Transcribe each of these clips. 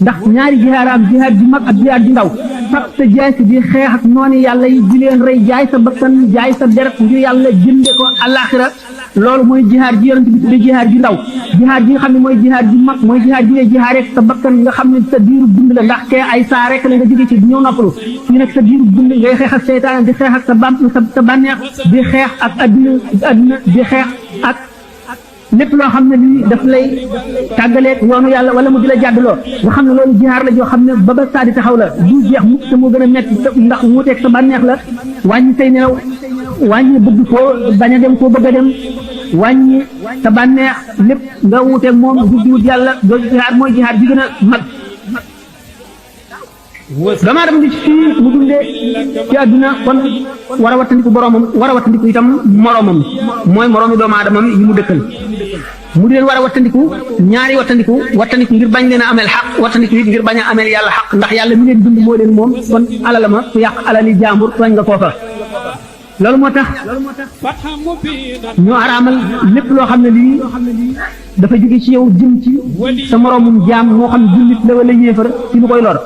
ndax ñaari jihaar am jihaar ji mag ak jihaar ji ndaw fab sa jaay si di xeex ak noonu yàlla yi di leen rey jaay sa bakkan jaay sa deret ngir yàlla jënde ko àllaaxira loolu mooy jihaar ji yonent bi tudde jihaar ji ndaw jihaar ji nga xam ne mooy jihaar ji mag mooy jihaar ji ngay jihaar rek sa bakkan nga xam ne sa diiru dund la ndax kee ay saa rek la nga jóge ci ñëw noppalu fii nag sa diiru dund ngay xeex ak seytaane di xeex ak sa bànneex di xeex ak adduna di xeex ak lépp loo xam ne lii daf lay tàggaleeg yoonu yàlla wala mu di la jàddloo nga xam ne loolu jihaar la joo xam ne ba saa di taxaw la du jeex mukk te moo gën a metti ndax wuuteeg sa bànneex la wàññi say nelaw wàññi bëgg koo bañ a dem koo bëgg a dem wàññi sa bànneex lépp nga wuuteeg moom du wut yàlla jooju jihaar mooy jihaar ji gën a mag damaa dem di fii mu dundee ci àdduna kon war a wattandiku boromam war a wattandiku itam moromam mooy moromi doomu aadamam yi mu dëkkal mu di leen war a wattandiku ñaari wattandiku ngir bañ leen a ameel xaq wattandiku it ngir bañ a ameel yàlla xaq ndax yàlla mi leen dund moo leen moom kon alalama ku yàq alali jàmbur tooñ nga foofa loolu moo tax ñu araamal lépp loo xam ne lii dafa jóge ci yow jëm ci sa moromum jaam moo xam jullit la wala yéefar ci lu koy lor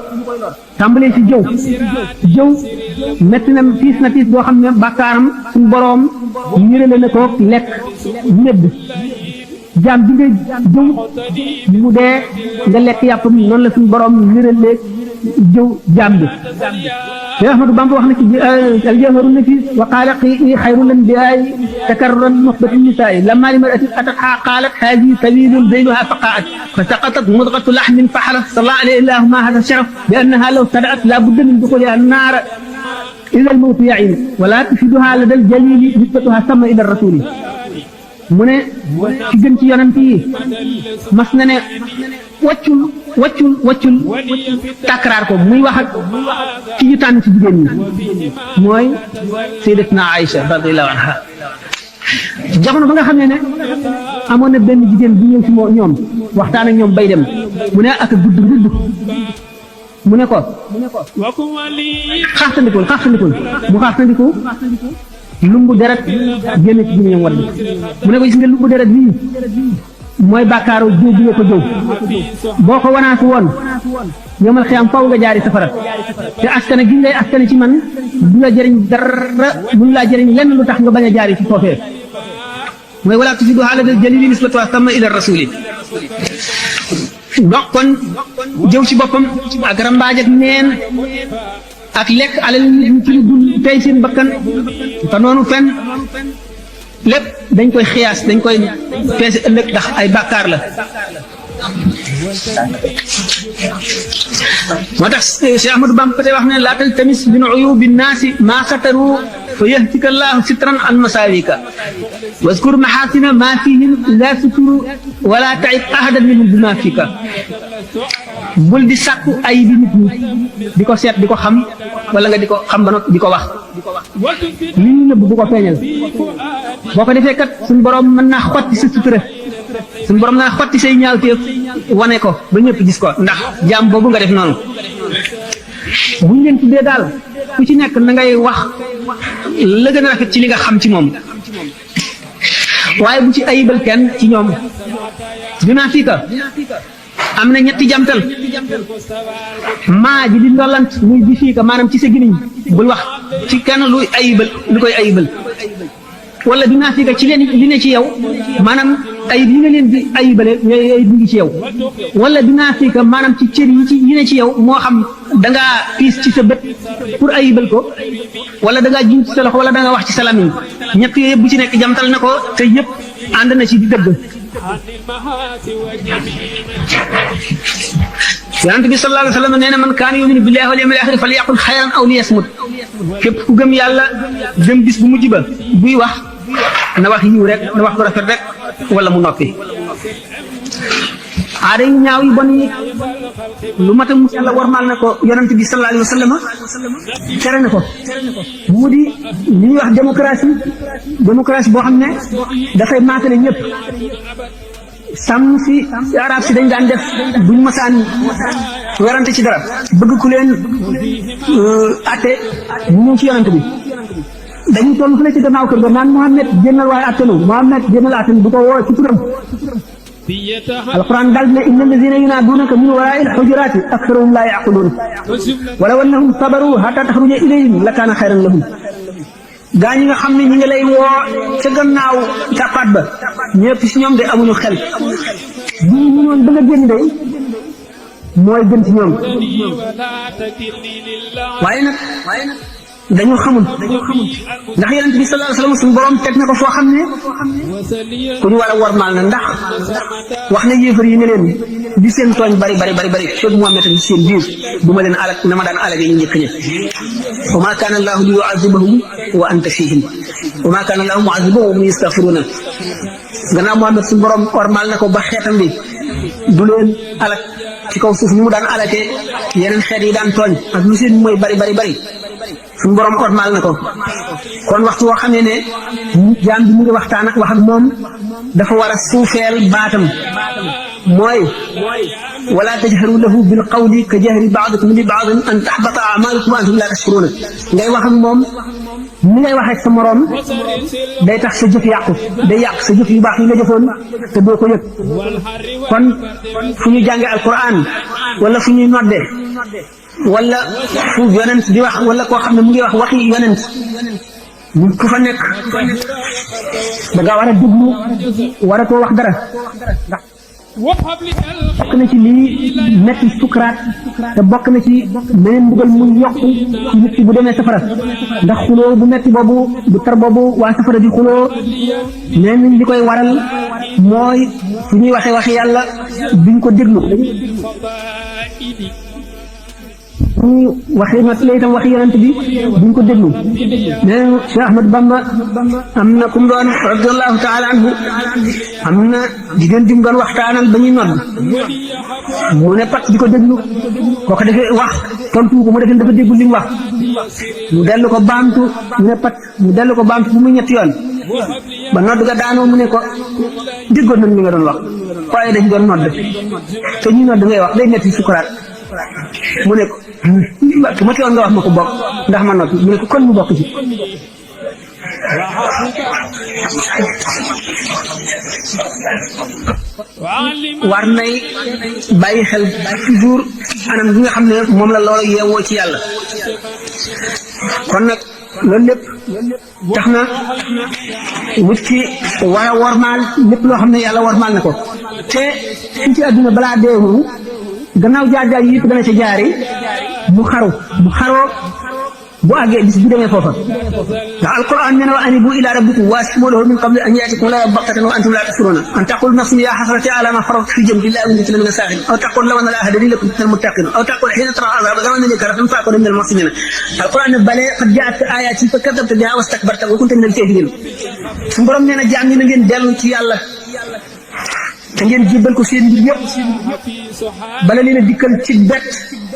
tàmbalee ci jëw metti na tiis boo xam ne bàkkaaram suñu boroom ñërale na ko lekk ñëdd jaam bi nga jëw mu dee nga lekk yàppam noonu la suñu boroom ñërale jëw jaam bi te Ahmadu Bamba wax na ci aljawharu nafis wa qaala xayrul anbiyaai takarruran muhbati nisaai lamma li mar'atin atatha qaalat haadihi sabilun zayluha faqaat fa saqatat mudghatu lahmin faxarat salla alayhi illahu ma hada sharaf bi annaha law sadaat la budda min duxuliha naara ila almawtu yain wala tufiduha lada aljalili nisbatuha sama ila rasuli mu ne ci gën ci yonent yi mas na ne waccul takraar ko muy wax ak ci ñu tànn ci jigéen ñi mooy sayyidatuna Aïcha radiyallahu anha jamono ba nga xam ne amoon na benn jigéen bu ñëw ci ñoom waxtaan ak ñoom bay dem mu ne ak gudd mu ne ko xaaxtandikul mu xaaxtandiku lumbu deret génn ci gémmiñam wadd mu ne ko gis nga lumbu deret bii mooy bàkkaaru jëw bi nga ko jëw boo ko wanaasu woon yomal xiyam faw nga jaari safara te askane gi ngay askane ci man du la jëriñ dara mun laa jëriñ lenn lu tax nga bañ a jaari ci foofee mooy wala tufidu haladal jalili nisbatu sama ila rasuli donc kon jëw ci boppam ak rambaaj ak neen ak lekk alal nit ñi ci lu dul tey seen bakkan te noonu fen lépp dañ koy xiyaas dañ koy peese ëllëg ndax ay bàkkaar la moo tax Cheikh Ahmadou Bamba tey wax ne laa taltamis min uyubi nnaasi maa sataru fa yahtika llaahu sitran an masaawika waskur maxaasina maa fihim laa suturu wala taib ahadan minhum bi maa fika bul di sàkku ay bi nit ñi di ko seet di ko xam wala nga di ko xam ba noppi di ko wax li ñu nëbb bu ko feeñal boo ko defee kat suñu borom mën naa xotti sa sutura suñu borom naa xotti say ñaawteef wane ko ba ñëpp gis ko ndax jaam boobu nga def noonu buñ leen tuddee daal ku ci nekk na ngay wax la gën a rafet ci li nga xam ci moom waaye bu ci ayibal kenn ci ñoom dinaa fii ka am na ñetti jamtal maa ji di ndollant muy bi fii ka maanaam ci sa giniñ bul wax ci kenn lu koy ayibal wala dinaa fii ka ci leen li ne ci yow maanaam ayib yi nga leen di ayibale yooyu ayib ngi ci yow wala dinaa fii ka maanaam ci cër yi ne ci yow moo xam dangaa piis ci sa bët pour ayibal ko wala dangaa jiw ci sa loxo wala dangaa wax ci sa lamiñ ñett yooyu yëpp bu ci nekk jamtal na ko te yëpp ànd na ci di dëgg yonent bi sallallahu alayhi wa sallam nee na man kaana yuminu billahi wal yawmil axir falyaqul xayran aw liyasmut képp ku gëm yàlla gëm bis bu mujj ba buy wax na wax yiw rek na wax lu rafet rek wala mu noppi aada yu ñaaw yu bon yi lu mat a mus yàlla warmaal na ko yonent bi sallallahu alayhi wa sallam tere na ko mu di li ñuy wax démocratie boo xam ne dafay maatale ñëpp sàmm si arab si dañ daan def buñ masaan werante ci dara bëgg ku leen atte ñu ñëw ci yonent bi dañuy toll fële ci gannaaw kër ga naan Muhammad génnal waaye attenu Muhammad génnal attenu bu ko woo ci turam alquran dal ne inna alladina yunaadunaka min waraai alxujuraati aktharuhum laa yaqiluun walaw annahum sabaru hatta taxruja ilayhim la kaana xayran lahum gaa ñi nga xam ne ñi ngi lay woo ca gannaaw càppaat ba ñëpp si ñoom de amuñu xel bu ñu mënoon ba nga génn de mooy gën ci ñoom waaye nag dañoo xamul ndax yonent bi sallallahu alayhi wa sallam suñu borom teg na ko foo xam ne ku ñu war a warmaal na ndax wax na yéefar yi ne leen di seen tooñ bari feeg Muhammad ci seen biir du ma leen alak na ma daan alage ñu njëkk ña wa ma kaana allahu li yuazibahum wa anta fihim wa ma kaana allahu muazibahum wa hum yastaghfiruna gannaaw Muhammad suñu borom warmaal na ko ba xeetam bi du leen alak ci kaw suuf ni mu daan alake yeneen xeet yi daan tooñ ak lu seen mooy bari suñu borom ormal na ko kon waxtu woo xam ne jaam bi mu ngi waxtaan ak wax ak moom dafa war a suufeel baatam mooy wala tajharu lahu bil qawli ka jahri ba'dikum li ba'din an tahbata a'malukum wa antum la tashkuruna ngay wax ak moom ni ngay wax ak sa moroom day tax sa jëf yàqu day yàq sa jëf yu baax yi nga jëfoon te doo ko yëg kon fu ñu jànge alquran wala fu ñuy nodde wala fu yonent di wax wala koo xam ne mu ngi wax waxi yonent ku fa nekk da nga war a déglu war a koo wax dara ndax bokk na ci lii metti sukuraat te bokk na ci meneen mbugal muy yokk ci nit ki bu demee safara ndax xuloo bu metti boobu bu tar boobu waa safara di xuloo nee nañ li koy waral mooy su ñuy waxi yàlla duñ ko déglu waxi nag la itam waxi yonent bi duñ ko déglu nee na Cheikh Ahmad Bamba am na ku mu doon radiallahu taala anhu am na jigéen di mu doon waxtaanal ba ñuy nodd mu ne pat di ko déglu kooku defee wax tontu ko mu defee dafa déglu li mu wax mu dellu ko baamtu mu ne pat mu dellu ko baamtu bu mu ñetti yoon ba nodd ga daanoo mu ne ko déggoon nañ li nga doon wax waaye dañ doon nodd te ñuy nodd ngay wax day metti sukuraat mu ne ko ma teewoon nga wax ma ko bokk ndax ma noppi mu ne ko kon mu bokk ci war nay bàyyi xel toujours anam bi nga xam ne moom la loolu yeewoo ci yàlla kon nag loolu lépp tax na nit ki war a wormaal lépp loo xam ne yàlla wormaal na ko te fii ci àdduna balaa dee moom gannaaw jaar yi yëpp dana ca jaari mu xaroo bu àggee bis bu demee foofa ndax alquran nee na wa anibu ila rabbikum waslimu lahu min qabli an yatikum la baghtatan wa antum la tashuruna an taqul nafsun ya hasrati ala ma faradtu fi jambi llahi wa kuntu min as-sakhirin aw taqul law anna allaha hadani lakuntu min al-muttaqin aw taqul hina tara azaba zaman an yakrahum fa aqulu min al-muhsinin alquran ne bale qad ja'at ayati fa kadhabta biha wastakbarta wa kunta min al-kafirin su borom nee na jaam ñi na ngeen dellu ci yàlla te ngeen jébbal ko seen mbir yëpp bala leen a dikkal ci bett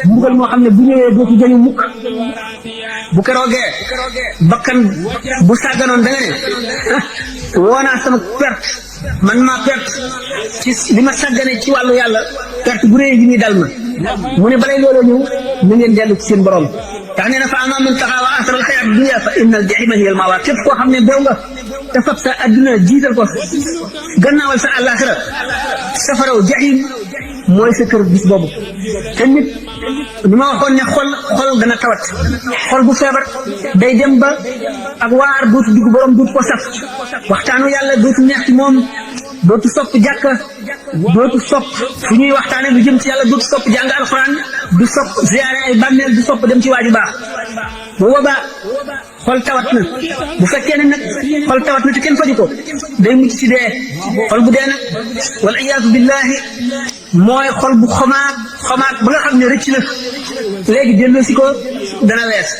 mbugal moo xam ne bu ñëwee doo ci jañu mukk bu keroogee bakkan bu sàgganoon da nga ne woonaa sama perte man maa perte ci li ma sàggane ci wàllu yàlla perte bu réy gi ñuy dal ma mu ne balay looloo ñëw na ngeen dellu ci seen borom tax nee na fa ama man taxaa wa asara alxayaat dunya fa inna al jahima hiya al mawa képp koo xam ne beew nga te fab sa adduna jiital ko gannaawal sa àllaaxira safaraw jahim mooy sa kër bis boobu te nit li ma waxoon ne xol dana tawat xol bu feebar day dem ba ak waar dootu dugg borom dootu ko saf waxtaanu yàlla dootu neex ci moom dootu sopp jàkka dootu sopp fu ñuy waxtaane lu jëm ci yàlla dootu sopp jàng alxuraan du sopp ziyaare ay bàmmeel du sopp dem ci waaju baax bu boobaa xol tawat na bu fekkee ne nag xol tawat na te kenn faju ko day mucc ci dee xol bu dee nag wal iyaazu billahi mooy xol bu xomaag ba nga xam ne rëcc na léegi delloo si ko dana wees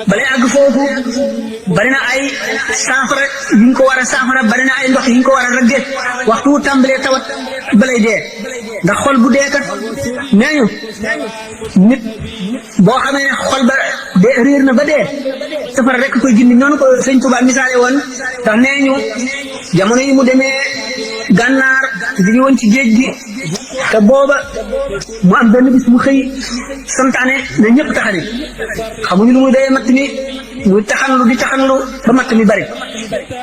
balay àgg foofu bari na ay saafara yi ñu ko war a saafara bari na ay ndox yi ñu ko war a ragge waxtu wu tàmbalee tawat balay dee ndax xol bu dee kat nee ñu nit boo xamee ne xol ba dee réer na ba dee safara rek koy gindi noonu ko sëñ Tuubaa misaale woon ndax nee ñu jamono yi mu demee gànnaar di woon ci géej gi te booba mu am benn bis mu xëy santaane ne ñëpp taxani xamuñu lu muy dayee matt mi muy taxanlu di taxanlu ba matt mi bari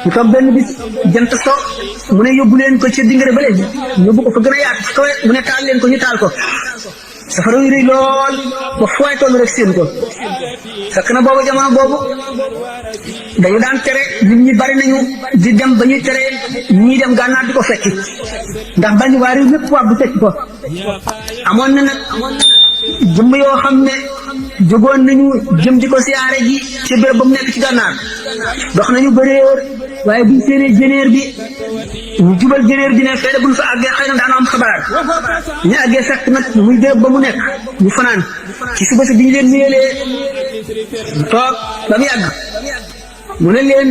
ñu toog benn bis jant so mu ne yóbbu leen ko ca dingare ba léegi yóbbu ko fa gën a yaatu fa kawe mu ne taal leen ko ñu taal ko safara yu rëy lool ba fooy toll rek seen ko fekk na boobu jamono boobu dañu daan tere nit ñi bari nañu di dem ba ñuy tere ñii dem gànnaar di ko fekki ndax bañ waa réew lépp waab bu fekki ko amoon na nag jëmm yoo xam ne jógoon nañu jëm di ko siyaare ji ci béréb ba mu nekk ci gànnaar dox nañu bëree waaye biñ seenee jëneer bi ñu jubal jëneer bi ne fee buñ fa àggee xëy na daana am xabaar ñu àggee fekk nag muy béréb ba mu nekk ñu fanaan ci suba si biñu leen nuyelee toog ba mu yàgg mu ne leen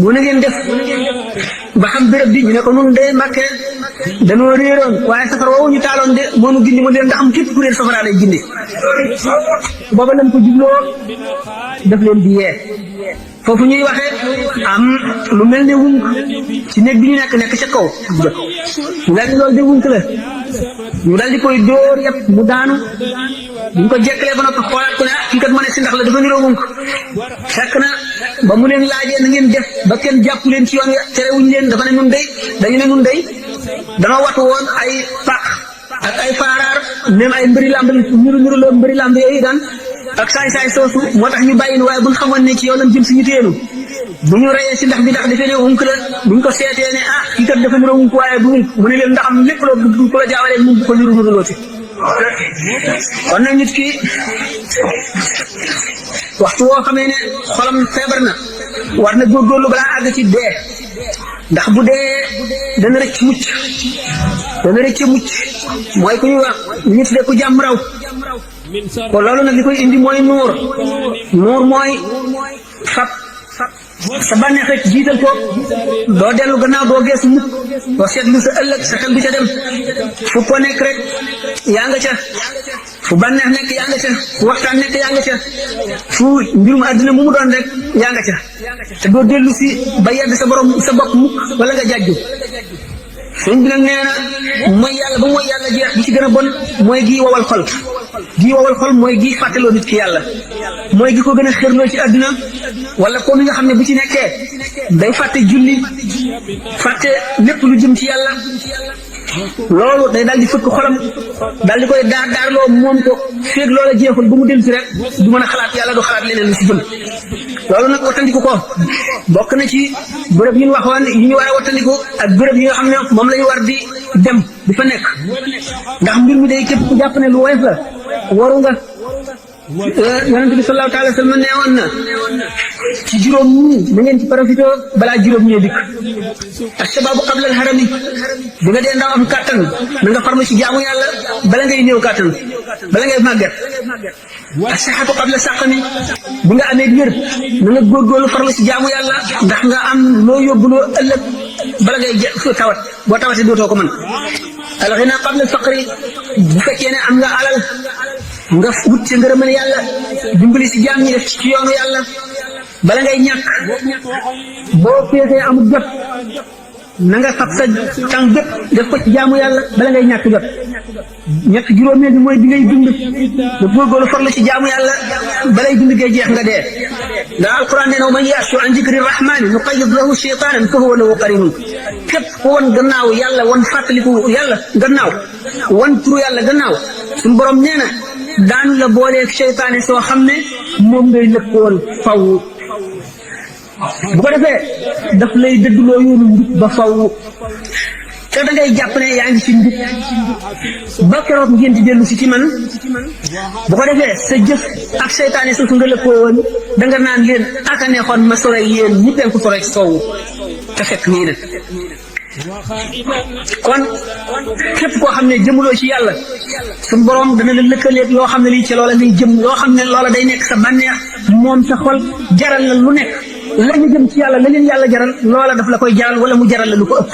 mu ne ngeen def ba xam béréb bi ñu ne ko nun de Mbàkke dañoo réeroon waaye safara woowu ñu taaloon de moonu gindi mu leen ndax am képp ku réer safara lay gindi booba lañ ko jubloo daf leen di yee foofu ñuy waxee am lu mel ne wunk ci néeg bi ñu nekk ca kaw ñu daal di loolu de wunk la ñu daal di koy dóor yëpp mu daanu buñ ko jekkalee ba noppi xoolaat ko ne kii kat ma ne si ndax la dafa niroo wunk fekk na ba mu leen laajee na ngeen def ba kenn jàpp leen ci yoon terewuñ leen dafa ne nun day dañu ne nun day danoo watu woon ay paq ak ay faaraar même ay mbëri lamb niru la mbëri lamb yooyu daan ak saay-saay soosu moo tax ñu bàyyi waaye buñ xamoon ne ci yow lañ jëm suñu téenu bu ñu reyee si ndax bi ndax defee ne wunk la buñ ko seetee ne kii kat dafa niroo wunk waaye du wunk mu ne leen ndax am lépp loo bu ko la jaawalee mu bu ko niru ci kon nag nit ki waxtu woo xamee ne xolam feebar na war na góorgóorlu balaa àgg ci dee ndax bu dee dana rëcc mucc mooy ku ñuy wax ñu tuddee ku jàmm raw ko loolu nag li koy indi mooy nuur mooy fab sa bànneex rek jiital ko doo dellu gannaaw doo geesu mukk doo seetlu sa ëllëg sa xel bi ca dem fu ko nekk rek yaa nga ca fu bànneex nekk yaa nga ca fu waxtaan nekk yaa nga ca fu mbirum àddina mu doon rek yaa nga ca te doo dellu si ba yedd sa borom sa bopp mukk wala nga jàjju sëñ bi nag nee na mooy yàlla ba mooy yàlla jeex bi ci gën a bon mooy gii wowal xol mooy gii fàttaloo nit ki yàlla mooy gi ko gën a xërloo ci àdduna wala ko mi nga xam ne bu ci nekkee day fàtte julli fàtte lépp lu jëm ci yàlla loolu day daal di fëkk xolam daal di koy daarloo moom ko féeg loola jeexul bu mu dellu si rek du mën a xalaat yàlla du xalaat leneen lu si jëm loolu nag wattandiku ko bokk na ci bërëb yi ñu waxoon yi ñu war a wattandiku ak bërëb yi nga xam ne moom la ñu war di dem di fa nekk ndax mbir mi day képp ku jàpp ne lu woyof la waru nga yonent bi sallallahu taala wa sallam nee woon na ci juróom ñi na ngeen ci profité balaa juróom ñee dikk ashababu qabla al-harami bi nga dee ndaw am kàttan na nga farlu ci jaamu yàlla bala ngay néew kàttan bala ngay màgget as-sihhatu qabla saqami bi nga amee wér na nga góorgóorlu farlu ci jaamu yàlla ndax nga am loo yóbbuloo ëllëg bala ngay tawat boo tawatee dootoo ko mën al-ghina qabla al-faqri bu fekkee ne am nga alal nga wut ci ngërëmal yàlla dimbali si jaam ñi def ci yoonu yàlla bala ngay ñàkk boo feesee amul jot na nga fab sa tànk bépp def ko ci jaamu yàlla bala ngay ñàkk jot ñett juróomeel bi mooy bi ngay dund nga góorgóorlu farlu ci jaamu yàlla balay dund ngay jeex nga dee ndax alquran nee na man ya'shu an dikri rahmani nuqayyid lahu shaytanan fa huwa lahu qarinun képp ku wan gannaaw yàlla wan fàttaliku yàlla gannaaw wan turu yàlla gannaaw suñu borom nee na daanu la booleeg seytaane soo xam ne moom ngay lëkkool faw bu ko defee daf lay dëdduloo yoonu njub ba faw te da ngay jàpp ne yaa ngi ci njub ba keroog ngeen di dellu si ci man bu ko defee sa jëf ak seytaane soosu nga lëkkoo woon da nga naan leen aka neexoon ma sore yéen ñi penku sore soowu te fekk nii nag kon képp koo xam ne jëmuloo ci yàlla suñu borom dana la lëkkaleeg loo xam ne lii ci loola ngay jëm loo xam ne loola day nekk sa bànneex moom sa xol jaral la lu nekk la ñu jëm ci yàlla la leen yàlla jaral loola daf la koy jaral wala mu jaral la lu ko ëpp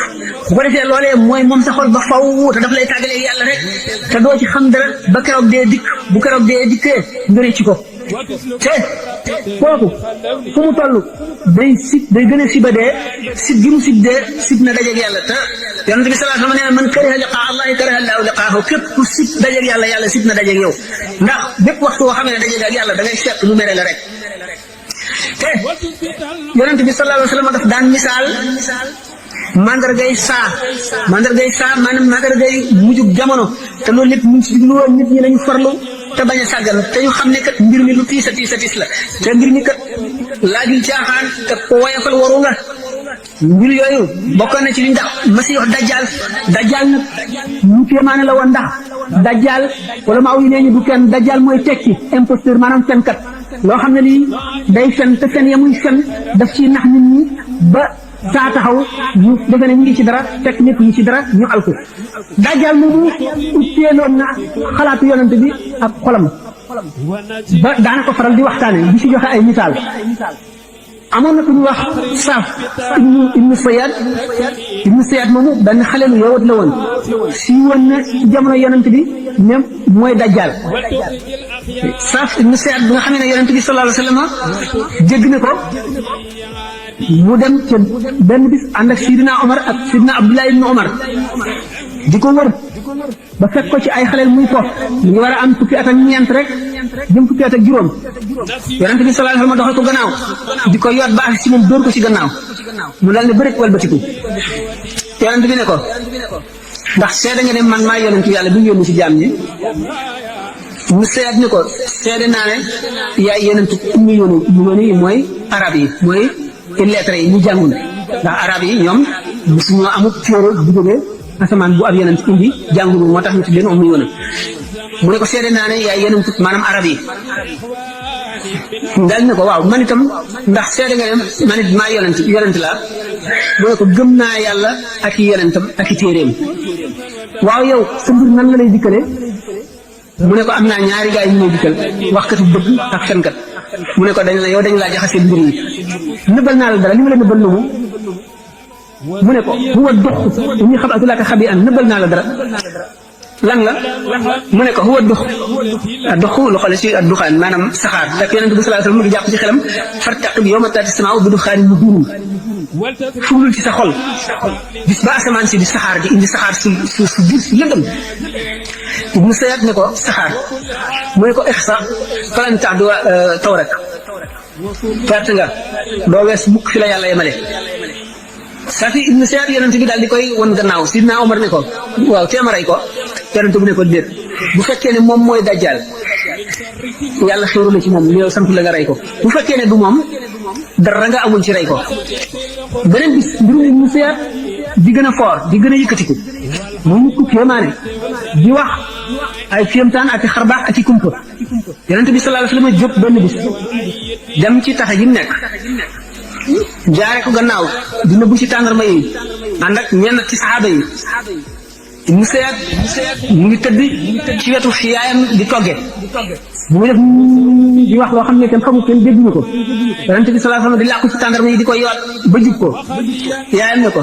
bu ko defee loolee mooy moom sa xol ba faw te daf lay tàggaleeg yàlla rek te doo ci xam dara ba keroog dee dikk bu keroog dee dikkee nga rëcc ko te kooku fu mu toll day gën a sibadee sib gi mu sibdee sib na dajeeg yàlla te yonent bi sallallahu alayhi wasallam nee na man kariha liqaa allahi kariha allahu liqaahu képp ku sib dajeeg yàlla yàlla sib na dajeeg yow ndax bépp waxtu woo xam ne dajeeg ak yàlla da ngay fekk lu mere la rek te yonent bi sallallahu alayhi wasallam daf daan misaal mandargay saa maanaam mandargay mujjug jamono te loolu lépp mu ngi ci diglu woon nit ñi nañu farlu te bañ a sàggal te ñu xam ne kat mbir mi lu tiis a tiis la te mbir mi kat laajul caaxaan te ko woyofal waru nga mbir yooyu bokkoon na ci liñ ndax masiix dajjal nag ñu kéemaane la woon ndax dajjal wala maa wu nee ñu du kenn dajjal mooy tekki imposteur maanaam fenkat loo xam ne lii day fen te fen ya muy fen daf ci nax nit ñi ba saa taxaw ñu defe ne ñu ngi ci dara fekk nekk ñu ci dara ñu alku dajjal moomu utteeloon na xalaatu yonent bi ak xolam ba daana ko faral di waxtaane di ci joxe ay misaal amoon na ku ñu wax Saaf ibnu Sayaad moomu benn xale lu yowat la woon si woon na ci jamono yonent bi même mooy dajjal Saaf ibnu Sayaad bi nga xam ne yonent bi sallallahu alayhi wasallam jégg na ko mu dem ca benn bis ànd ak Sidina Omar ak Sidina Abdullah ibnu Omar di ko wër ba fekk ko ci ay xaleel muy foof mu ngi war a am fukki at ak ñeent rek jëm fukki at ak juróom yonent bi sallallahu alayhi wasallam doxal ko gannaaw di ko yoot ba ak si moom dóor ko ci gannaaw mu dal ne bërit walbatiku yonent bi ne ko ndax seede nga ne man maa yonentu yàlla bi yónni ci jaam ñi mu seet ni ko seede naa ne yaay yonentu ummi yooni mooy arab yi mooy lettre yi ñu jàngul ndax arab yi ñoom musuñoo amut téere bu jógee asamaan bu ab yonent indi jàngul moo tax ñu tudd leen ummi yoona mu ne ko seede naa ne yaay yonentu maanaam arab yi dal ne ko waaw man itam ndax seede nga ne man it maa yonent laa mu ne ko gëm naa yàlla ak i yonentam ak i téeréem waaw yow sa mbir nan la lay dikkale mu ne ko am naa ñaari gaay yi ñu lay dikkal waxkatu dëgg ak fenkat mu ne ko dañ laa jaxase mbir yi nëbbal naa la dara li ma la nëbbal lu mu ne ko huwa dux ñi xabatu laka xabi an nëbbal naa la dara lan la mu ne ko huwa dux dux lu xale ci ak duxaan maanaam saxaar fekk yonent bi sallallahu alayhi wasallam mu ngi jàpp ci xelam fartaqib yawma taati samaa'u bi duxaanin mubiin fuglul ci sa xol bis ba asamaan si di saxaar di indi saxaar su biir si lëndëm Ibnu Sayaad ne ko saxaar mu ne ko ixsa falan ta'du tawrak perte nga doo wees mukk fi la yàlla yemale Safi Ibnu Sayaad yonent bi daal di koy won gannaaw Sidna Omar ne ko waaw teema rey ko yonent bi ne ko déet bu fekkee ne moom mooy dajjal yàlla xéeru la ci moom yow sant la nga rey ko bu fekkee ne du moom dara nga amul ci rey ko beneen bis mbirum Ibnu Sayaad di gën a foor di gën a yëkkatiku mu nit ku kéemaane di wax ay kéemtaan ak i xarbaax ak i kumpa yonent bi sallallahu alayhi wasallam jóg benn bis dem ci taxe ji mu nekk jaare ko gannaaw dina bu ci tàndarma yi ànd ak ñenn ci saxaaba yi Ibnu Sayaad mu ngi tëdd ci wetu fi yaayam di togge bu muy def di wax loo xam ne kenn xamul kenn dégguñu ko yonent bi sallallahu alayhi wasallam di làqu ci tàndarma yi di ko yoot ba jub ko yaayam ne ko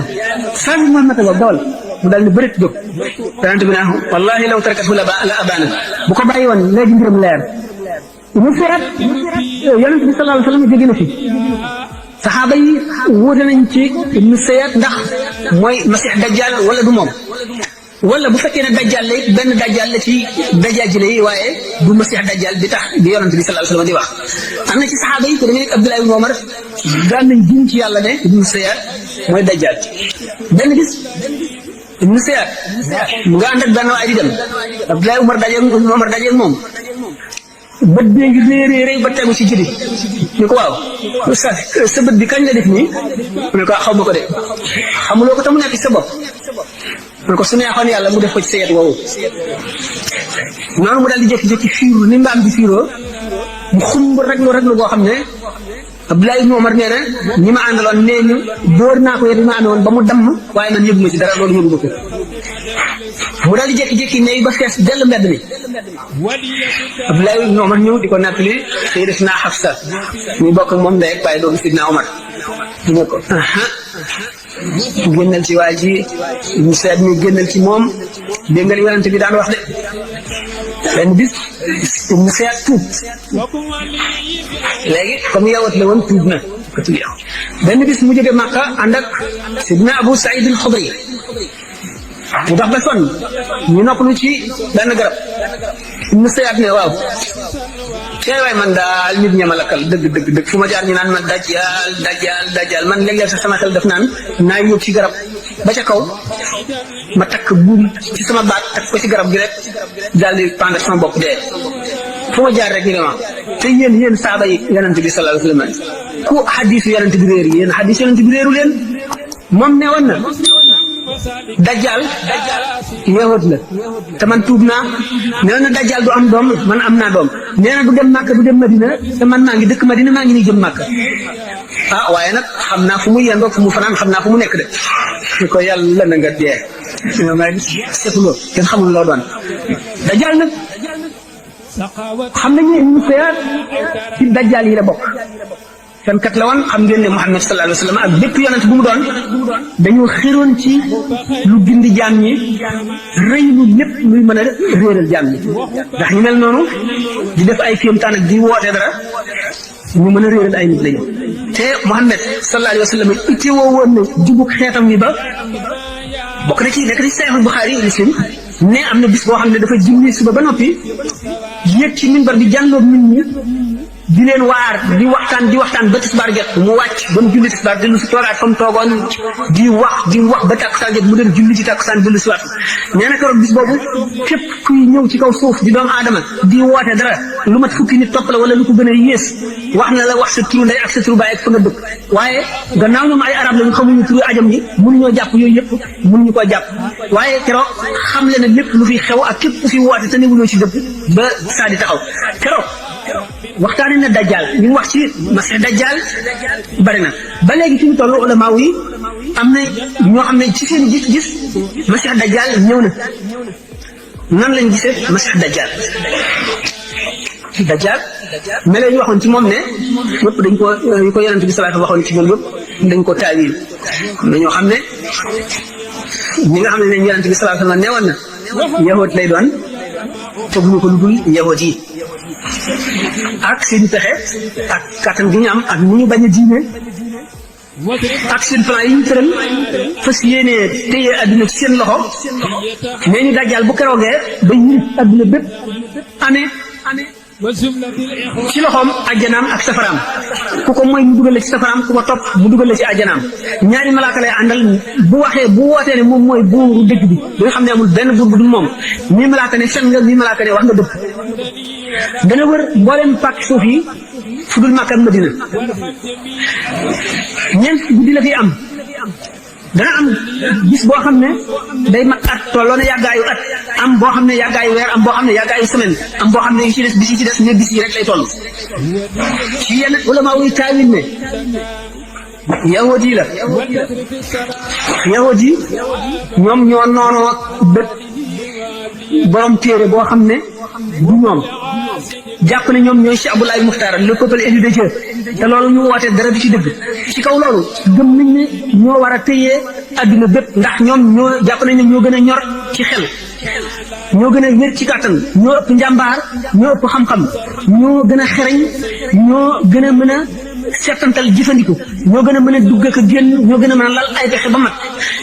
sànni ma mata boobu dawal mu daal di bërit jóg yonent bi ne wallahi law tarakathu la abaana bu ko bàyyi woon léegi mbiram leer Ibnu Sayaad yonent bi sallallahu alayhi wasallam jóge na fi saxaaba yi wuute nañ ci Ibnu Sayaad ndax mooy Masiix Dajjal wala du moom wala bu fekkee ne dajjal la it benn dajjal la ci dajjal ji lay waaye du Masiix Dajjal bi tax di yonent bi sallallahu alayhi wasallam di wax am na ci saxaaba yi ko da nga nekk Abdullah ibn Umar daan nañ jiñ ci yàlla ne Ibnu Sayaad mooy dajjal benn bis Ibnu Sayaad mu nga ànd ak benn waay di dem Abdullah Umar dajeeg moom bët bee ngi réeréeréy ba tegu ci jëli ni ko waaw sa bët bi kañ la def nii mu ne ko xaw ma ko de xamuloo ko te mu nekk ci sa bopp mu ne ko su neexoon yàlla mu def ko ci sa yet woowu noonu mu daal di jékki-jékki fiiru ni mbaam di fiiroo mu xumb reglu boo xam ne Abdullah ibn Umar nee na ñi ma àndaloon nee ñu dóor naa ko yet bi ma amee woon ba mu damm waaye man yëguma ci dara loolu yëguma ko mu daal di jékki-jékki ne ba fees dell mbedd mi Abdullah ibn Umar ñëw di ko nettali Sayyidatuna Hafsa ñu bokk moom ndey ak baay doomu Sidna Umar ne ko génnal ci waa ji Ibnu Sayaad mi génnal ci moom dégg nga li yonent bi daan wax de benn bis mu seet tuub léegi comme yawat la woon tuub na ko tudd yow benn bis mu jóge Makka ànd ak Sidna Abu Saïd al-Xudri mu dox ba sonn ñu noppalu ci benn garab mu seet ne waaw tey waay man daal nit ña ma lakkal dëgg fu ma jaar ñu naan ma dajjal man léeg-léeg sax sama xel def naan naa yóbbu ci garab ba ca kaw ma takk buum ci sama baat takk ko ci garab gi rek daal di pendre sama bopp dee fu ma jaar rek ñu ne ma te yéen saaba yi yonent bi sallallahu alayhi wa sallam ku xadiisu yonent bi réer yéen xadiisu yonent bi réeru leen moom ne woon na dajjal yahud la te man tuub naa nee na dajjal du am doom man am naa doom nee na du dem Màkka du dem Madina te man maa ngi dëkk Madina maa ngi nii jëm Màkka waaye nag xam naa fu mu yendoo fu mu fanaan xam naa fu mu nekk de su ko yàlla na nga dee maa ngi seetuloo kenn xamul loo doon dajjal nag xam nañu ne ñu feer ci dajjal yi la bokk fenkat la woon xam ngeen ne Muhammad sallallahu alayhi wa sallam ak bépp yonent bu mu doon dañoo xiroon ci lu gindi jaam ñi rëy lu lépp luy mën a réeral jaam ñi ndax ñu mel noonu di def ay kéemtaan ak di woote dara ñu mën a réeral ay nit lañu te Muhammad sallallahu alayhi wa sallam itte woo woon ne jubug xeetam wi ba bokk na ci nekk ci Sahih Bukhari Muslim ne am na bis boo xam ne dafa julli suba ba noppi yéeg ci minbar bi jàlloog nit ñi di leen waar di waxtaan ba tisbaar jot mu wàcc ba mu julli tisbaar dellu si toogaat fa mu toogoon di wax ba takkusaan jot mu dem julli ci takkusaan dellu si waat nee na keroog bis boobu képp kuy ñëw ci kaw suuf di doomu aadama di woote dara lu mat fukki nit topp la wala lu ko gën a yées wax na la wax sa turu ndey ak sa turu baay ak fa nga dëkk waaye gannaaw ñoom ay arab lañu xamuñu turu ajam yi mënuñoo jàpp yooyu yëpp mënuñu koo jàpp waaye keroog xam le ne lépp lu fi xew ak képp ku fi woote te newuloo ci dëkk ba saa di taxaw keroog waxtaane na dajjal li mu wax ci masih dajjal bari na ba léegi fi mu toll ulama yi am na ñoo xam ne ci seen gis-gis masih dajjal ñëw na nan lañ gisee masih dajjal melo yi waxoon ci moom ne yëpp dañ ko yu ko yonent bi salaatu waxoon ci moom yëpp dañ ko taawil am na ñoo xam ne ñi nga xam ne yonent bi salaatu la neewoon na yahud lay doon teguñu ko lu dul yahud yi ak seen pexe ak kattan gi ñu am ak ni ñu bañ a diine ak seen plan yi ñu tëral fas yéene téye adduna ci seen loxo nee ñu dajjal bu keroogee ba yilif adduna bépp amee ci loxoom ajjanaam ak safaraam ku ko mooy mu dugal la ci safaraam ku ko topp mu dugal la ci ajjanaam ñaari malaaka lay àndal bu wootee ne moom mooy buuru dëgg bi nga xam ne amul benn buur bu dul moom nii malaaka ne fen nga nii malaaka ne wax nga dëgg dana wër mbooleem pàkk suuf yi fu dul Makka ak Madina ñeent guddi la fi am dana am bis boo xam ne day mat at tolloo na yàggaayu at am boo xam ne yàggaayu weer am boo xam ne yàggaayu semaine am boo xam ne yu ci des bis yi ci des ne bis yi rek lay toll ci yenn ulama wuy taawil ne yahud yi la yahud yi ñoom ñoo noonoo bët borom téere boo xam ne du ñoom jàpp ne ñoom ñooy Cheikh Abdoulaye Muxtaar le peuple élu de Dieu te loolu ñu woote dara du ci dëgg ci kaw loolu gëm nañ ne ñoo war a téye adduna bépp ndax ñoom ñoo jàpp nañ ne ñoo gën a ñor ci xel ñoo gën a wér ci kàttan ñoo ëpp njàmbaar ñoo ëpp xam-xam ñoo gën a xereñ ñoo gën a mën a seetantal jëfandiku ñoo gën a mën a dugg ak a génn ñoo gën a mën a lal ay pexe ba mat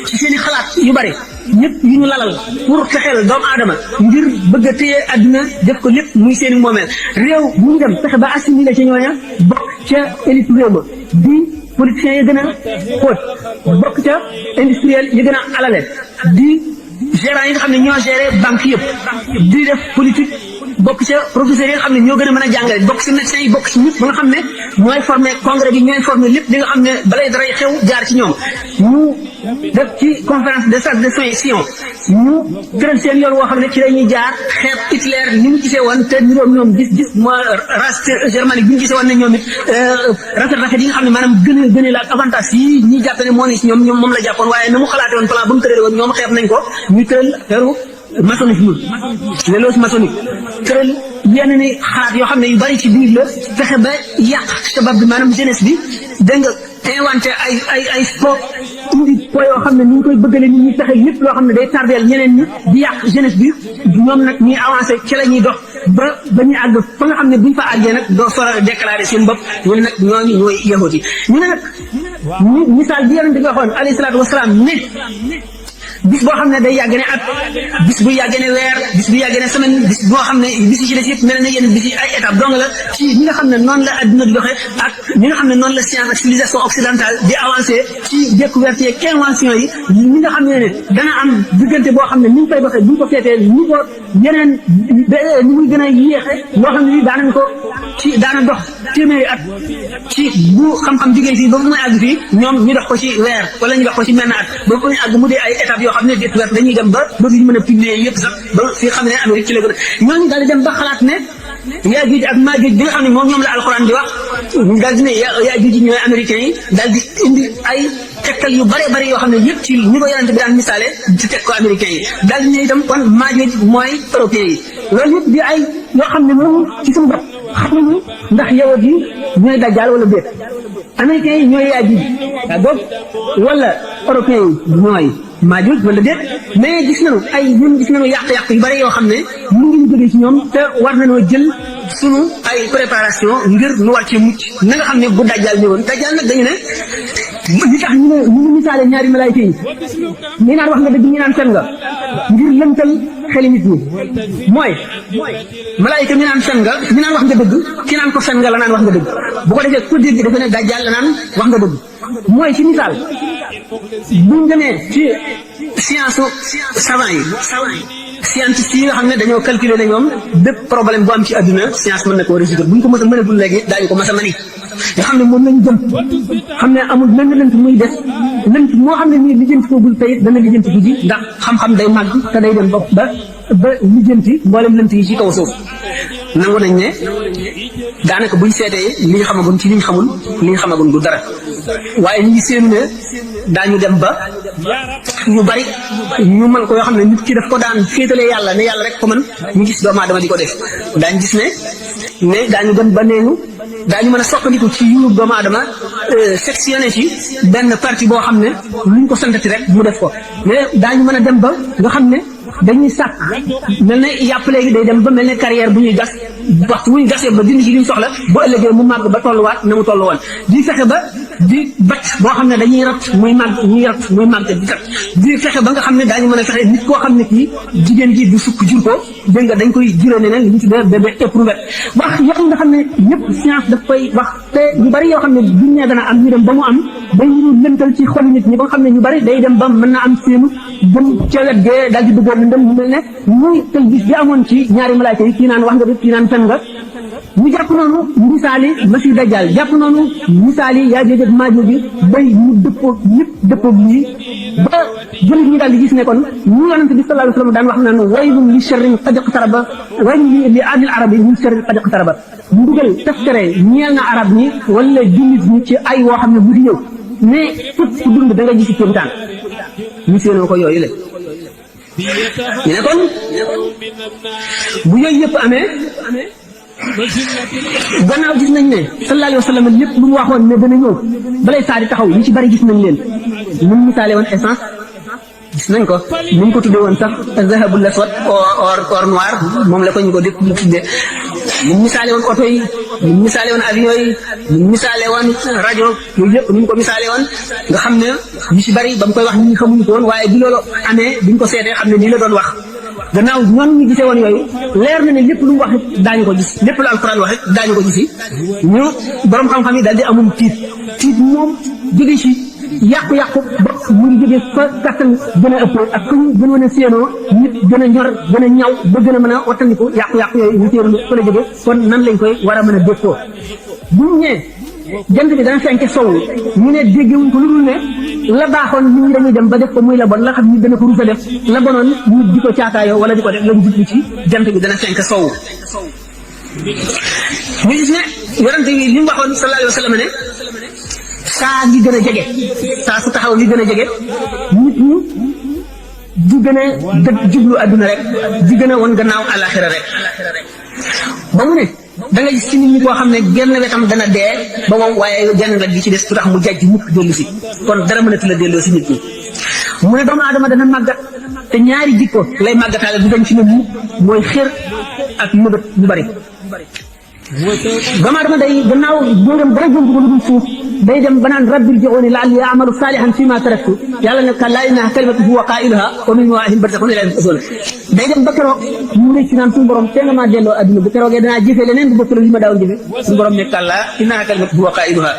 ci seen i xalaat yu bari ñëpp yu ñu lalal pour fexeel doomu aadama ngir bëgg a téye adduna def ko lépp muy seen i moomeel réew bu ñu dem fexe ba assimilé ca ñooña bokk ca élite réew ma di politiciens yi gën a xóot bokk ca industriel yi gën a alale di gérants yi nga xam ne ñoo géré banque yëpp di def politique bokk ca professeurs yi nga xam ne ñoo gën a mën a jàngale bokk ci médecins yi bokk ci ñëpp ba nga xam ne ñooy formé congrès bi ñooy formé lépp li nga xam ne balay daray xew jaar ci ñoom ñu def ci conférence de sages de Sion ñu tëral seen yoon woo xam ne ci la ñuy jaar xeeb Hitler ni mu gisee woon te niroom ñoom gis mooy race germanique bi ñu gisee woon ne ñoom it rafet yi nga xam ne maanaam gën a la ak avantage yi ñi jàpp ne moo ni si ñoom moom la jàppoon waaye na mu xalaate woon plan ba mu tërale woon ñoom xeeb nañ ko ñu tëral teru maçonnisme les loges maçonniques tëral yenn ni xalaat yoo xam ne yu bari ci biir la fexe ba yàq sabab bi maanaam jeunesse bi dégg nga inventé ay sport indi po yoo xam ne ni ñu koy bëggale nit ñi fexe lépp loo xam ne day tardeel ñeneen ñi di yàq jeunesse bi ñoom nag ñuy avancé ci la ñuy dox ba ñuy àgg fa nga xam ne buñ fa àggee nag doo sora déclaré seen bopp ñu ne nag ñooñu ñooy yahut yi ñu ne nag misaal bi yonente bi waxoon alayhi salaatu wasalaam ne bis boo xam ne day yàgg ne at bis bu yàgg ne weer bis bu yàgg ne semaine bis boo xam ne bis yi ci des yëpp mel na yenn bis yi ay étape dong la ci ñi nga xam ne noonu la adduna di doxee ak ñi nga xam ne noonu la science ak civilisation occidentale di avancé ci découverte yeeg invention yi ñi nga xam ne dana am diggante boo xam ne ni ñu koy doxee bu ñu ko seetee ni ko yeneen ni muy gën a yéexe loo xam ne ni daanañ ko ci daana dox téeméeri at ci bu xam-xam jigéen fii ba bu may àgg fii ñoom ñu dox ko ci weer wala ñu dox ko ci menn at ba bu ñu àgg mu dee ay étapes yoo xam ne découverte dañuy dem ba dootuñu mën a publier yëpp sax ba fi xam ne Amérique ci la gën a ñooñu daal di dem ba xalaat ne Yaajuuj ak Maajuuj bi nga xam ne ñoom la alxuraan di wax daal di ne Yaajuuj ñooy américains yi daal di indi ay tegtal yu bare bare yoo xam ne yëpp ci ñi ko yonente bi daan misaale ci teg ko américains yi daal di ne itam kon Maajuuj mooy européens yi loolu yëpp di ay yoo xam ne moom ci suñu bopp xamuñu ndax yawut yi ñooy dajjaal wala déet américains yi ñooy Yaajuuj boog wala européens yi ñooy Maajuuj wala déet mais gis nañu yàq-yàq yu bari yoo xam ne mu ngi ñu jógee ci ñoom te war nañoo jël sunu ay préparation ngir nu war cee mucc na nga xam ne bu dajjaal ñëwoon dajjaal nag dañu ne li tax ñu misaale ñaari malaayka yi ñi naan wax nga dëgg ñi naan fen nga ngir lëntal xeli nit ñi mooy malaayka mi naan fen nga ñi naan wax nga dëgg ki naan ko fen nga la naan wax nga dëgg bu ko defee ku dégg dafa ne dajjaal la naan wax nga dëgg mooy ci misaal buñ demee ci science savant yi scientiste yi nga xam ne dañoo calculer ne ñoom bépp problème bu am ci àdduna science mën na koo résoudre bu ñu ko mës a mënagul léegi daañu ko mës a mani nga xam ne moom lañu jëm xam ne amul lenn lënt muy des lënt moo xam ne nii lijjanti koogul tey dana lijjanti ko ji ndax xam-xam day màgg te day dem ba lijjanti mboolem lënt yi ci kaw suuf nangu nañ ne daanaka buñ seetee li ñu xamagun ci li ñu xamul li ñu xamagun du dara waaye ñu ngi séenu ne daañu dem ba ñu bari ñu mën ko yoo xam ne nit ki daf ko daan féetalee yàlla ne yàlla rek ko mën ñu gis doomu aadama di ko def daañu gis ne daañu dem ba neenu daañu mën a soppandiku ci yuuru doomu aadama sectionné ci benn partie boo xam ne luñ ko santati rek mu def ko mais daañu mën a dem ba nga xam ne dañuy sàkk mel ne yàpp léegi day dem ba mel ne carrière bu ñuy gas waxtu bu ñu gasee ba dindi ci liñ soxla bu ëllëgee mu màgg ba tolluwaat na mu tollu woon di fexe ba di bat boo xam ne dañuy rat muy màgg ñuy rat muy màgg di tat di fexe ba nga xam ne daañu mën a fexe nit koo xam ne kii jigéen gi du sukk jur ko dégg nga dañ koy juree neneen li ñu tuddee bébé éprouvette wax yoo nga xam ne ñëpp science daf koy wax te ñu bari yoo xam ne buñ ne dana am ñu dem ba mu am day ñu lëntal ci xol nit ñi ba nga xam ne ñu bari day dem ba mën na am seenu gëm ca wet gee daal di duggoon ndëm mu mel ne muy tël bis bi amoon ci ñaari malaayka yi kii naan wax nga dëgg kii naan fen nga ñu jàpp noonu misaali masi dajjal jàpp noonu misaali Yaajuuj ak Maajuuj bi bay ñu dëppoo lii ba jullit ñi daal di gis ne kon ñu yonente bi sallallahu alayhi wa sallam daan wax naan waylun li sharrin qad iqtaraba waylun li ahlil arabi min sharrin qad iqtaraba mbugal tafkare ñeel na arab ñi wala jullit ñi ci ay woo xam ne bu di ñëw mais fépp ku dund da nga gis ci kéemtaan ñu séenoo ko yooyu le ñu ne kon bu yooyu yëpp amee gannaaw gis nañ ne sallallahu alayhi wa sallam lépp lu mu waxoon ne dana ñëw balay saa di taxaw ñu ci bari gis nañ leen ñu misaale woon essence gis nañ ko ni ñu ko tuddee woon sax zahabul aswad or noir moom la ko ñu ko def lu tuddee ñu misaale woon oto yi ñu misaale woon avion yi ñu misaale woon rajo yooyu yëpp ni ñu ko misaale woon nga xam ne ñu ci bari ba mu koy wax ñi xamuñu ko woon waaye bi loolu amee biñ ko seetee xam ne nii la doon wax gannaaw noonu ñu gisee woon yooyu leer na ne lépp lu mu wax daañu ko gis lépp lu alquran wax daañu ko gisi ñu borom xam-xam yi daal di amum tiit moom jóge ci yàqu-yàqu ba mu ngi jógee fa kattan gën a ëpp ak ku gën a séenoo nit gën a ñor gën a ñaw ba gën a mën a wattandiku yàqu-yàqu yooyu ñu séenu fa la jóge kon nan lañ koy war a mën a dékkoo bu ñu ñëwee jant bi dana fenke sow ñu ne déggewuñ ko lu dul ne la baaxoon nit ñi dañuy dem ba def ko muy la bon la xam ni dana ko rusa def la bonoon nit di ko caakaayoo wala di ko def lañ jublu ci jant bi dana fenke sow ñu gis ne yonente bi li mu waxoon sallallahu alayhi wa sallam ne saa ngi gën a jege saa su taxaw li gën a jege nit ñi di gën a dëgg jublu adduna rek di gën a won gannaaw alaxira rek ba mu ne da nga gis ci nit ñi koo xam ne genn wetam dana dee ba moom waaye genn wet gi ci des du tax mu jàjj mukk dellu si kon dara mënatu la delloo si nit ñi mu ne doomu aadama dana màggat te ñaari jikko lay màggataale du dañ ci ne mukk mooy xër ak mëbët bu bari doomu aadama day gannaaw dóoram dara jëm ko lu dul suuf day dem ba naan rabbil ji'uuni la'allii a'malu saalihan fiimaa taraktu yàlla ne kallaa innahaa kalimatun huwa qaa'iluhaa wa min waraa'ihim barzakhun ilaa yawmi yub'athuun day dem ba keroog mu ne ci naan suñu borom tee nga maa delloo adduna bu keroogee danaa jëfe leneen bu bokkul li ma daaw jëfe suñu borom ne kallaa innahaa kalimatun huwa qaa'iluhaa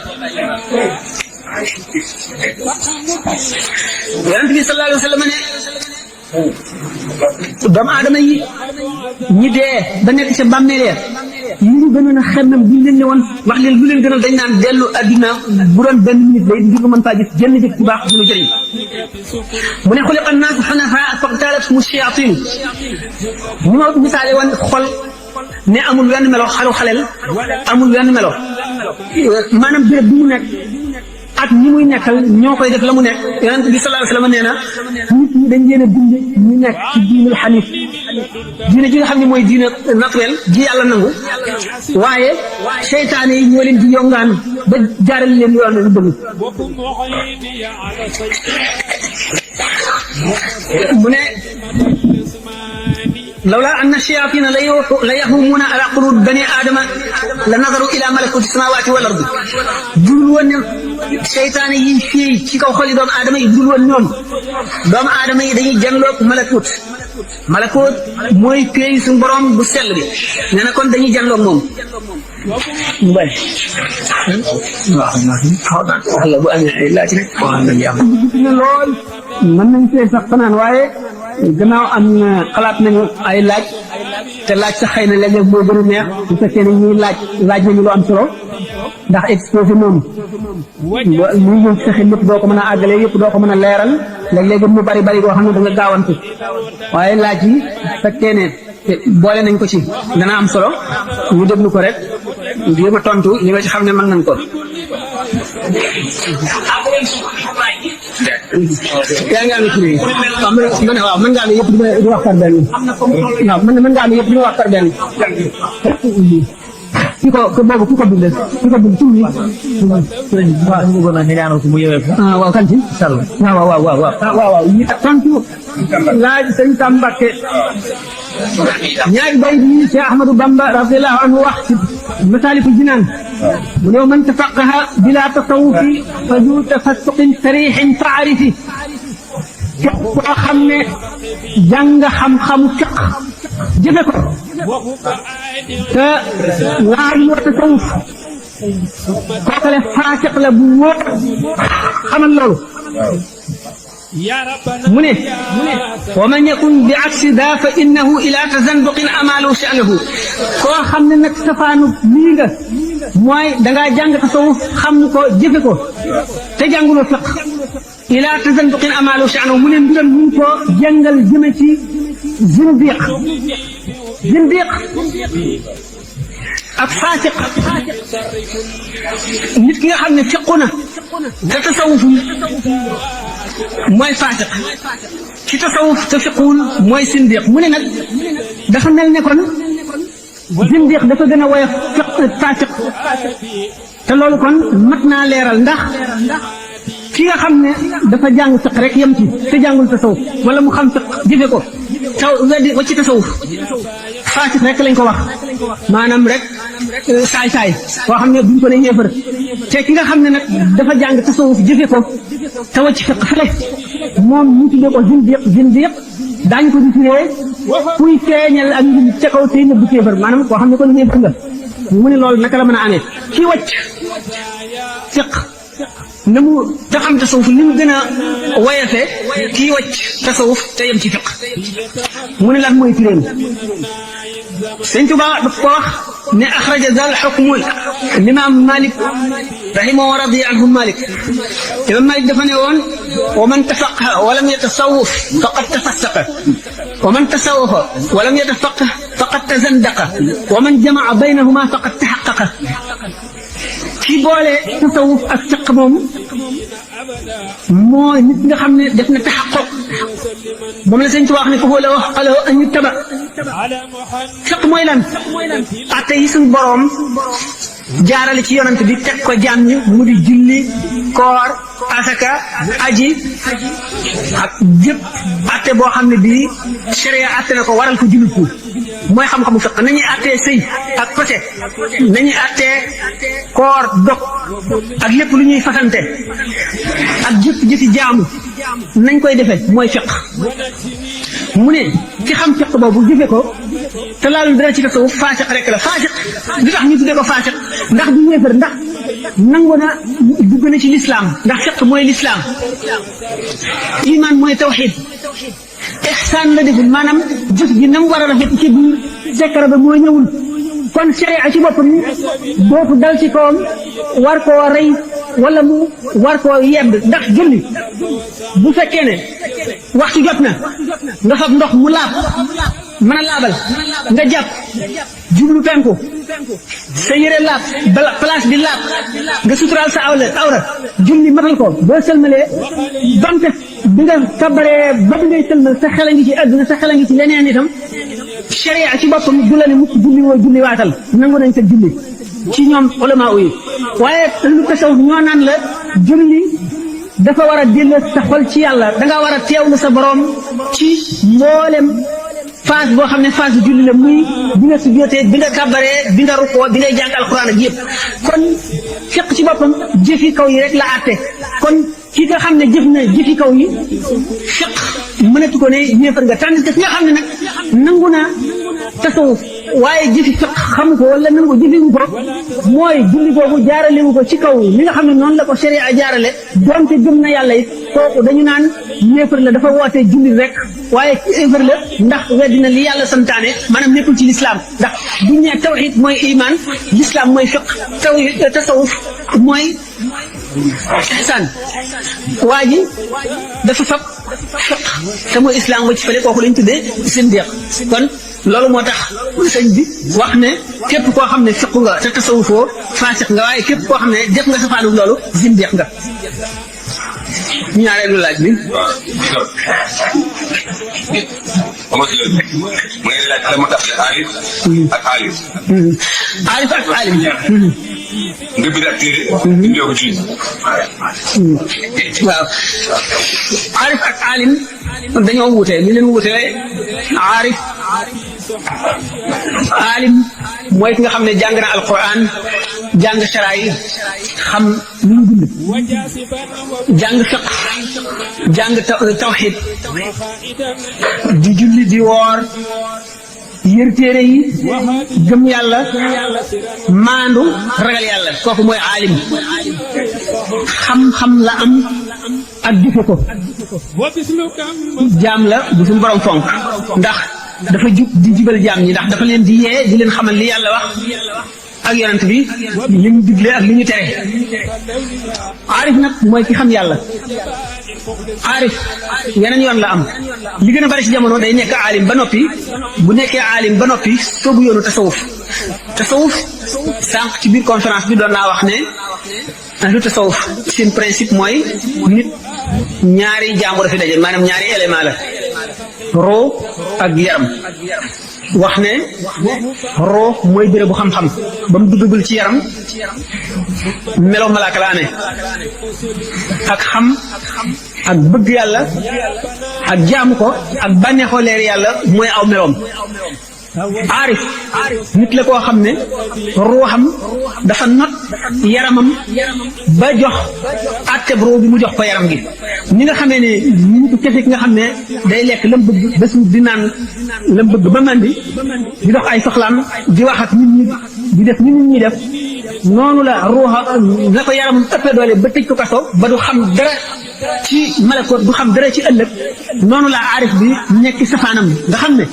yonent bi sallallahu alayhi wa sallam ne doomu aadama yi ñi dee ba nekk ca bàmmeel ya li ñu gënoon a xemmem buñ leen ne woon wax leen lu leen gënal dañ naan dellu adduna bu doon benn minute lay ngir nga mën faa gis jënn jëf bu baax duñu jëriñ mu ne xuliqa annaasu xunafaa faqtalathum shayatin ñu ma misaale woon xol ne amul wenn melo xalel amul wenn melo maanaam béréb bi mu nekk ak ñi muy nekkal ñoo koy def la mu nekk yonent bi sallallahu alayhi wa sallam nee na nit ñi dañ leen a bind ñu nekk ci diinul xanif diine ji nga xam ne mooy diine naturel ji yàlla nangu waaye seytaane yi ñoo leen di yongaan ba jaaral leen yoon yu bëgg mu ne lawlaa anna shayaatina la yahumuuna ala quluubi bani aadama la nazaru ila malakuuti samaawaati wal ardi budul woon ne seytaane yi fii ci kaw xoli doomu aadama yi budul woon ñoom doomu aadama yi dañuy janloog malakut mooy pay suñu borom bu sell bi nee na kon dañuy janloog moom mu bari waaw bu amee ay laaj rek na lool mën nañ see sax fanaan waaye gannaaw am na xalaat nañu ay laaj te laaj sax xëy na léeg-léeg moo gën a neex bu fekkee ne ñuy laaj nañu lu am solo ndax exposé moom muy ñëw fexe lépp doo ko mën a àggale yëpp doo ko mën a leeral léeg-léeg mu bari boo xam ne da nga gaawantu waaye laaj yi fekkee ne boole nañ ko ci dana am solo ñu déglu ko rek jéem a tontu li nga ci xam ne mën nañ ko. yaa ngi amee kii waaw mën nga amee yëpp di wax par benn waaw mën nga amee yëpp di wax par benn ki ko bind tur bi waaw bëggoon nga ñaanal ko mu yewee ko waaw kan ci sall waaw yi tontu laaj sëñ Tambake ñaari bay bi Cheikh Ahmadou Bamba radiyallahu anhu wax ci Masaalikul Jinaan mu ne man tafaqaha bila tasawufi fa du tafassuqin sarixin faarifi koo xam ne jàng xam-xamu fiq jëfe ko te laaj moo tasawuf kookale faasiq la bu wóor xamal loolu mu ne wa man yakun bi aksi daa fa innahu ila tazanduqin amalu sha'nahu koo xam ne nag safaanu lii nga mooy dangaa jàng tasawuf xam ko jëfe ko te jànguloo fiq ila tazanduqin amalu sha'nahu mu ne mbiram ñu ko jàngal jëme ci zindiq ak faasiq nit ki nga xam ne fiqu na te tasawuful mooy faasiq ci tasawuf te fiquwul mooy sindiq mu ne nag dafa mel ne kon sindiq dafa gën a woyof faasiq te loolu kon mat naa leeral ndax ki nga xam ne dafa jàng fiq rek yem ci te jàngul tasawuf wala mu xam fiq jëfe ko taw weddi wa ci tasawuf faasiq rek lañ ko wax maanaam rek saay-saay boo xam ne duñ ko ne yéefar te ki nga xam ne nag dafa jàng tasawuf jëfe ko te wa ci fiq fële moom ñu tuddee ko zindiq daañu ko di firee kuy feeñal ak ñu ca kaw tey nëbbu kéefar maanaam koo xam ne kon yéefar nga mu ne loolu naka la mën a amee ki wàcc fiq na mu te xam tasawuf ni mu gën a woyefe kii wàcc tasawuf te yem ci fiq mu ne lan mooy firéem Sëñ Tuubaa daf ko wax ne axraja zal xukmu limaam Malik rahimahu wa radiya anhu Malik imaam Malik dafa ne woon wa man tafaqaha wa lam yatasawwaf faqad tafassaqa wa man tasawwafa wa lam yatafaqah faqad tazandaqa wa man jamaa baynahuma faqad tahaqqaqa ki boole tasawuf ak fiq moom mooy nit nga xam ne def na taxaqq moom la sëñ ci wax ne foofu la wax xale an ñu taba fiq mooy lan atte yi suñ boroom jaarale ci yonent bi teg ko jaam ñi mu di julli koor asaka aji ak jëpp atte boo xam ne bii sharia atte na ko waral ko jullit ko mooy xam-xamu fiq nañuy attee sëy ak pase nañuy attee koor dog ak lépp lu ñuy fasante ak jëfi jaamu nañ koy defee mooy fiq mu ne ci xam fiq boobu jëfe ko te laalul dara ci tasawuf faasiq rek la faasiq li tax ñu tuddee ko faasiq ndax du yéefar ndax nangu na dugg na ci lislaam ndax fiq mooy lislaam iman mooy tawxid ihsaan la deful maanaam jëf ji nam war a rafet ci biir sekkara ba moo ñëwul kon sharia ci boppam dootu dal ci kawam war koo rey wala mu war koo yedd ndax julli bu fekkee ne waxtu jot na nga fab ndox mu laab mën a laabal nga jàpp jublu penku sa yére laab bala place bi laab nga suturaal sa awra julli matal ko boo sëlmalee donte bi nga kabaree ba bi ngay sëlmal sa xel a ngi ci àdduna sa xel a ngi ci leneen itam sharia ci boppam du la ne mukk julli woo julli waatal nangu nañ sa julli ci ñoom ulama yi waaye lu tasawuf ñoo naan la julli dafa war a delloo sa xol ci yàlla danga war a teewlu sa borom ci mboolem phase boo xam ne phase julli la muy bi nga sujjóotee bi nga kàbbaree bi nga rukkoo bi ngay jàng alxuraan ak yëpp kon fiq ci boppam jëfi kaw yi rek la àtte kon ki nga xam ne jëf na jëfi kaw yi fiq mënatu ko ne yéefar nga tànn te ki nga xam ne nag nangu na tasawuf waaye jëfi fiq xamu ko wala nangu jëfiwu ko mooy julli boobu jaaralewu ko ci kaw li nga xam ne noonu la ko sharia jaarale doonte gëm na yàlla it kooku dañu naan yéefar la dafa wootee julli rek waaye yéefar la ndax weddina li yàlla santaane maanaam nekkul ci lislaam ndax buñ ne tawxid mooy iman lislaam mooy fiq tasawuf mooy ihsaan waa ji dafa fab fiq te mooy islam wa ci fële kooku lañ tuddee sindiq kon loolu moo tax sëñ bi wax ne képp koo xam ne fiq nga te tasawufoo faasiq nga waaye képp koo xam ne def nga safaanu loolu sindiq nga ñaareelu laaj bi mooy laaj la ma tax aarif ak aalim aarif ak aalim nga bi daal téere bindee ko ci waaw aarif ak aalim dañoo wuute li leen wuute aarif aalim mooy ki nga xam ne jàng na alquran jàng sharaay xam lu ñu bind jàng fiq jàng tawxid di julli di woor yër téere yi gëm yàlla maandu ragal yàlla kooku mooy aalim xam-xam la am ak jëfe ko jaam la bu suñu borom fonk ndax dafa jub di jibal jaam ñi ndax dafa leen di yee di leen xamal li yàlla wax ak yonent bi li ñu digle ak li ñu tere aarif nag mooy ki xam yàlla aarif yeneen yoon la am li gën a bari ci jamono day nekk aalim ba noppi bu nekkee aalim ba noppi soobu yoonu tasawuf sànq ci biir conférence bi doon naa wax ne ahlu tasawuf seen principe mooy nit ñaari jaamu dafi daje maanaam ñaari élément la roo ak yaram wax ne roo mooy bérébu xam-xam ba mu duggagul ci yaram melo malaaka la amee ak xam ak bëgg yàlla ak jaamu ko ak bànneexoo leer yàlla mooy aw meloom aarif nit la koo xam ne ruuxam dafa not yaramam ba jox àtteb ruu bi mu jox ko yaram gi ñi nga xamee ne ñu ko kese ki nga xam ne day lekk lam bëgg bés di naan lam bëgg ba mandi di dox ay soxlaam di wax ak nit ñi di def ni nit ñi def noonu la ruuxa la ko yaramam ëppee doole ba tëj ko kaso ba du xam dara ci malakoot du xam dara ci ëllëg noonu la aarif bi nekk safaanam nga xam ne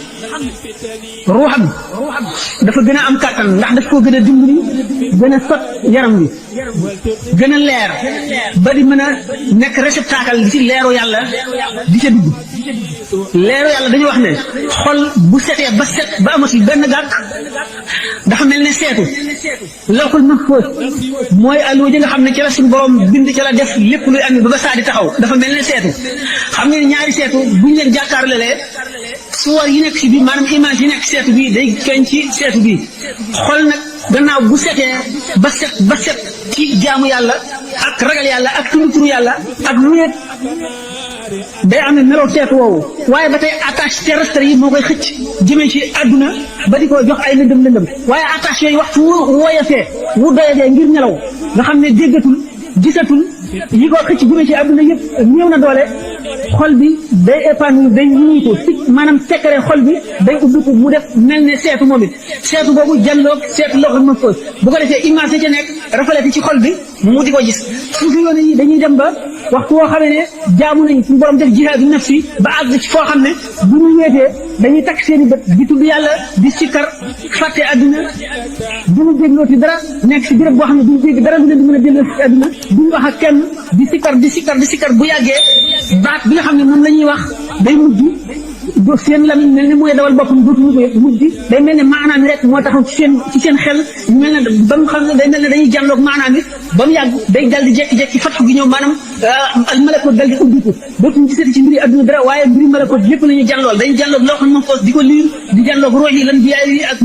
ruuxam dafa gën a am kàttan ndax daf koo gën a dimbali gën a sot yaram wi gën a leer ba di mën a nekk réceptacle ci leeru yàlla di ca dugg leeru yàlla dañu wax ne xol bu setee ba set ba amatul benn gàkk dafa mel ne seetu lawhul mahfuz mooy alluwa ji nga xam ne ci la suñu borom bind ci la def lépp luy am ba ba saa di taxaw dafa mel ne seetu xam ngeen ñaari seetu buñ leen jàkkaarloo suwar yi nekk ci bi maanaam image yi nekk seetu bi day feeñ ci seetu bi xol nag gannaaw bu setee ba set ci jaamu yàlla ak ragal yàlla ak turu yàlla ak wéet day am ne meloo seetu woowu waaye ba tey attache terrestre yi moo koy xëcc jëmee ci àdduna ba di ko jox ay lëndëm waaye attache yooyu waxtu wu woyafee wu doyadee ngir nelaw nga xam ne déggatul gisatul yi ko xëcc jëmee ci àdduna yëpp néew na doole xol bi day épanouir day ñiitu si maanaam secret xol bi day ubbiku mu def mel ne seetu moom it seetu boobu jàlloog seetu lawhul mahfuz bu ko defee image yi ca nekk rafalati ci xol bi mu di ko gis suufi yoon yi dañuy dem ba waxtu woo xamee ne jaamu nañ suñu borom def jihaadu nafsi ba àgg ci foo xam ne bu ñu wéetee dañuy takk seen i bët di tudd yàlla di sikkar fàtte àdduna duñu dégloo ci dara nekk si béréb boo xam ne duñu dégg dara du leen di mën a dégloo ci àdduna duñu wax ak kenn di sikkar bu yàggee baat bi nga xam ne moom la ñuy wax day mujj seen lamiñ mel ne mooy dawal boppam dootuñu ko yëg mujj day mel ne maanaam rek moo taxaw ci seen xel mel ne ba mu xam ne day mel ne dañuy jànloog maanaam ba mu yàgg day dal di jekki-jekki fatku gi ñëw maanaam al malakut dal di ubbiku dootuñu gisati ci mbiri adduna dara waaye mbiri malakut lépp la ñuy jànlool dañuy jànloog lawhul mahfuz di ko liir di jànloog ruux yi lan biyaay yi ak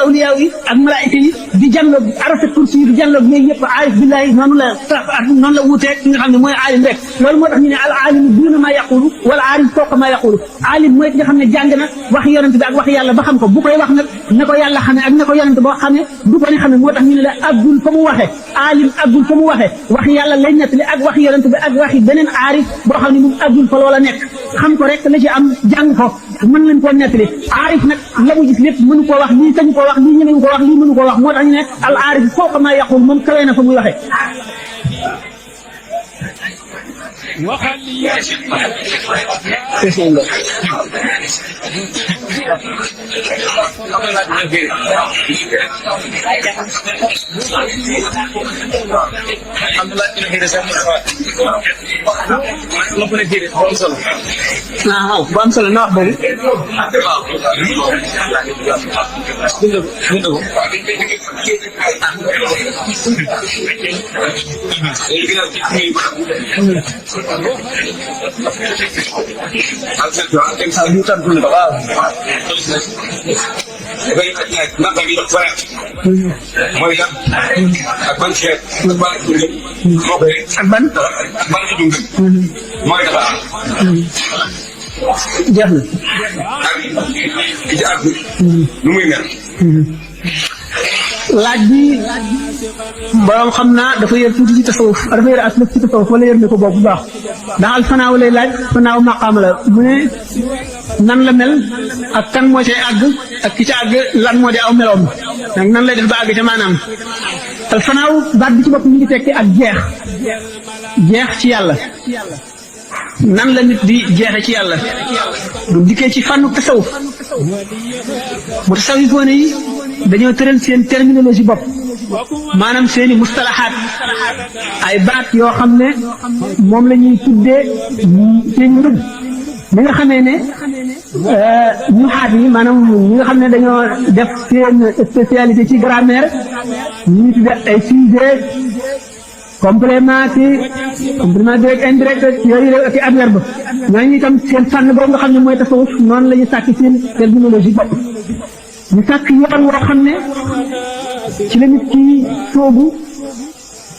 awliyaa yi ak malaayika yi di jànloog arasa kursi yi di jànloog yooyu yëpp aarif billahi noonu la wuuteeg ki nga xam ne mooy aalim rek loolu moo tax ñu ne al aalimu duuna maa yaqulu wala aarif fawqa maa yaqulu aalim mooy ki nga xam ne jàng na wax yonent bi ak wax yàlla ba xam ko bu koy wax nag na ko yàlla xamee ak na ko yonent boo xamee du ko ni xamee moo tax ñu ne la aggul fa mu waxee aalim aggul fa mu waxee wax yàlla lay nettali ak wax yonent bi ak waxi beneen aarif boo xam ne moom aggul fa loola nekk xam ko rek la ci am jàng ko mën leen koo nettali aarif nag la mu gis lépp mënu koo wax lii sañu koo wax lii ñemewu koo wax lii mënu koo wax moo tax ñu ne al aarif fawqa maa yaqul moom kawee na fa muy waxee bu am solo na wax jeex na laaj bi borom xam naa dafa yër tuuti ci tasawuf dafa yër aslëf ci tasawuf wala yër ne ko boobu bu baax ndax al fanaaw lay laaj fanaaw maqaama la mu ne nan la mel ak kan moo cay àgg ak ki ca àgg lan moo di aw meloom nag nan lay def ba àgg ca maanaam al fanaaw baat bi ci bopp mi ngi tekki ak jeex ci yàlla nan la nit di jeexe ci yàlla du dikkee ci fànnu tasawuf mu tasawifoone yi dañoo tëral seen terminologie bopp maanaam seeni mustalahaat ay baat yoo xam ne moom la ñuy tuddee seen njëg li nga xamee ne ñu xaat yi maanaam ñi nga xam ne dañoo def seen spécialité ci grammaire ñu ngi tuddee ay sujet complément direct indirect yooyu la ak adverbe ñooñu itam seen fànn boobu nga xam ne mooy tasawuf noonu la ñu sàkk seen terminologie bopp ñu sàkk yoon woo xam ne ci la nit ki soobu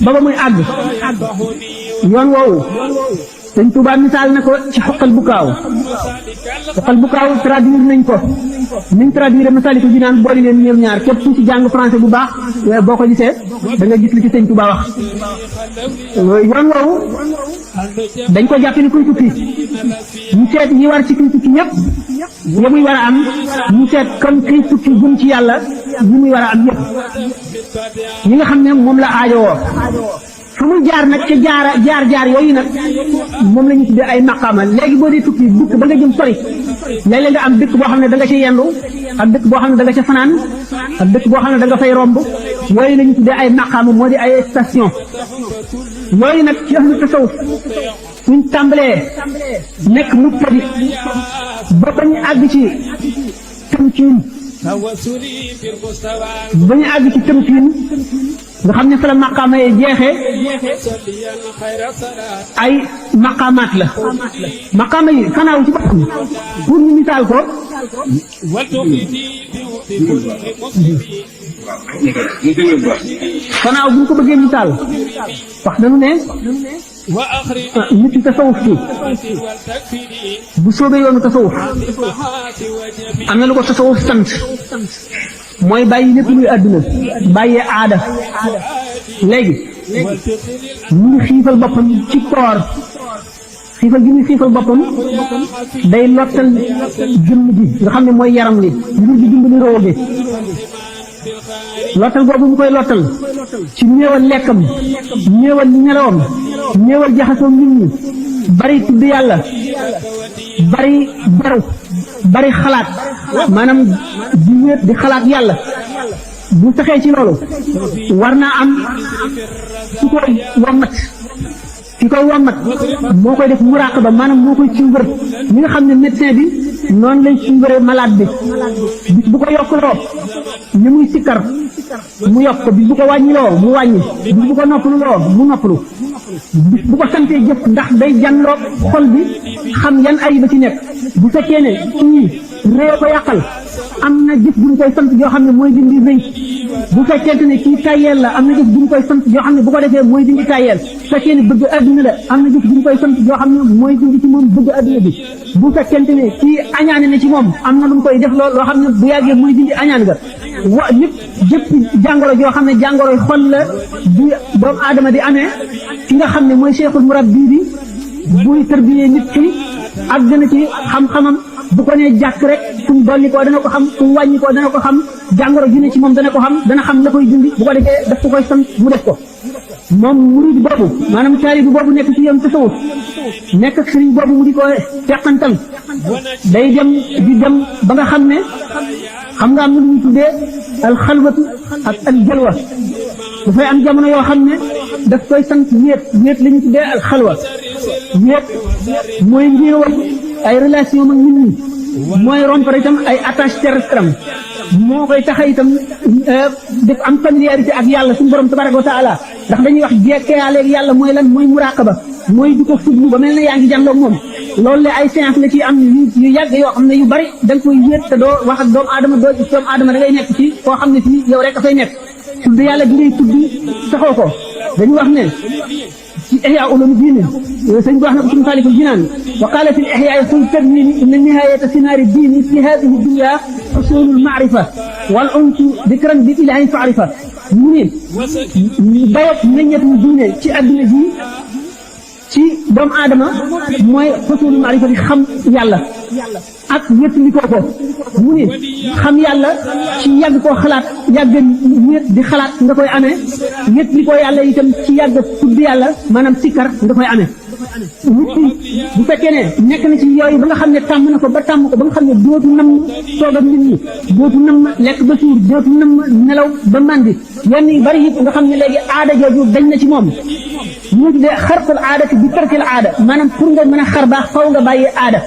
ba muy àgg yoon woowu Sëñ Tuubaa misaal na ko ci xoqal bu kaaw traduire nañ ko niñ traduire Masaalikul Jinaan boole leen ñoom ñaar képp ku ci jàng français bu baax boo ko gisee da nga gis li ci Sëñ Tuubaa wax yoon woowu dañ ko jàppe ni kuy tukki ñu seet ñi war ci kuy tukki yëpp ya muy war a am ñu seet comme kiy tukki jëm ci yàlla yi muy war a am yëpp ñi nga xam ne moom la aajowoo fu mu jaar nag ca jaar yooyu nag moom la ñu tuddee ay maqaama léegi boo dee tukki dëkk ba nga jëm sori léeg-léeg nga am dëkk boo xam ne da nga ca yendu ak dëkk boo xam ne da nga ca fanaan ak dëkk boo xam ne da nga fay romb yooyu la ñu tuddee ay maqaama moo di ay station yooyu nag ci ahlu tasawuf suñ tàmbalee nekk mubtadi ba bañ àgg ci tamkiin ba ñu àgg ci tamkiin nga xam ne fa la maqaama yi jeexee ay maqaamaat la maqaama yi fanaaw ci boppam pour ñu misaal ko fanaaw bu ñu ko bëggee misaal wax nañu ne nit yi tasawuf ci bu soobee yoonu tasawuf am na lu ko tasawuf sant mooy bàyyi lépp luy àdduna bàyyee aada léegi mu ngi xiifal boppam ci koor xiifal gi muy xiifal boppam day lottal jëmm ji nga xam ne mooy yaram li ngir di dimbali roo gi lottal boobu mu koy lottal ci néewal lekkam néewal nelawam néewal jaxasoo nit ñi bari tudd yàlla bari beru bari xalaat maanaam di wéet di xalaat yàlla bu saxee ci loolu war naa am ku koy wommat ki koy wommat moo koy def muraqaba maanaam moo koy suivre ñi nga xam ne médecin bi noonu lay suivre malade bi bis bu ko yokkuloo ni muy sikkar mu yokk ko bis bu ko wàññiloo mu wàññi bis bu ko noppaluloo mu noppalu bis bu ko santee jëf ndax day jànloog xol bi xam yan ayib a ci nekk bu fekkee ne kii réew ko yàqal am na jëf bu ñu koy sant yoo xam ne mooy dindi rëy bu fekkente ne kii tayeel la am na jëf bu ñu koy sant yoo xam ne bu ko defee mooy dindi tayeel bu fekkee ne bëgg adduna la am na jëf bu ñu koy sant yoo xam ne mooy dindi ci moom bëgg adduna bi bu fekkente ne kii añaane na ci moom am na lu mu koy def loo xam ne bu yàggee mooy dindi añaan nga lépp jëpp jàngoro joo xam ne jàngoro xol la bu doomu aadama di amee ki nga xam ne mooy cheikhul murabbi bi buy tarbiyee nit ki àgg na ci xam-xamam bu ko nee jàkk rek fu mu dolli koo dana ko xam fu mu wàññi koo dana ko xam jàngoro ji ne ci moom dana ko xam dana xam la koy dindi bu ko defee daf ko koy sant mu def ko moom murid boobu maanaam taalibe boobu nekk ci yoon tasawuf nekk ak sëriñ boobu mu di ko teqantal day dem di dem ba nga xam ne xam nga am na lu ñu tuddee alxalwatu ak aljalwa dafay am jamono yoo xam ne daf koy sant wéet la ñu tuddee alxalwa wéet mooy ngéewal ay relation mag nit ñi mooy rompre itam ay attache terrestre am moo koy taxa itam def am familiarité ak yàlla suñu borom tabaraka wa taala ndax dañuy wax jekkeyaaleeg yàlla mooy lan mooy muraqaba mooy di ko fuglu ba mel ne yaa ngi jàndoog moom loolu la ay séance la ci am yu yàgg yoo xam ne yu bari da nga koy wéet te doo wax ak doomu aadama doo gis doomu aadama da ngay nekk ci koo xam ne fii yow rek a fay nekk tudd yàlla gi ngay tudd saxoo ko dañu wax ne ci ihya ulum diine sëñ bi wax na ko ci Masaalikul Jinaan wa qaala fi l-ihyaa fi tadwiini inna nihaayata sinaari diini fi haadihi dunya xusuulul maarifa wal unsu dikran bi ilaahi faarifa mu ne bayat meññetu diine ci adduna ji ci doomu aadama mooy xusuulul maarifa di xam yàlla ak wétlikoo ko mu ne xam yàlla ci yàgg koo xalaat yàgg wét di xalaat nga koy amee wétlikoo yàlla itam ci yàgg tudd yàlla maanaam sikkar nga koy amee nit ki bu fekkee ne nekk na ci yooyu ba nga xam ne tàmm na ko ba tàmm ko ba nga xam ne dootu nam toog ak nit ñi dootu nam lekk ba suur dootu nam nelaw ba màndi yenn yu bari it nga xam ne léegi aada jooju dañ na ci moom ñu tuddee xarqul aada bi tarkil aada maanaam pour nga mën a xar baax faw nga bàyyi aada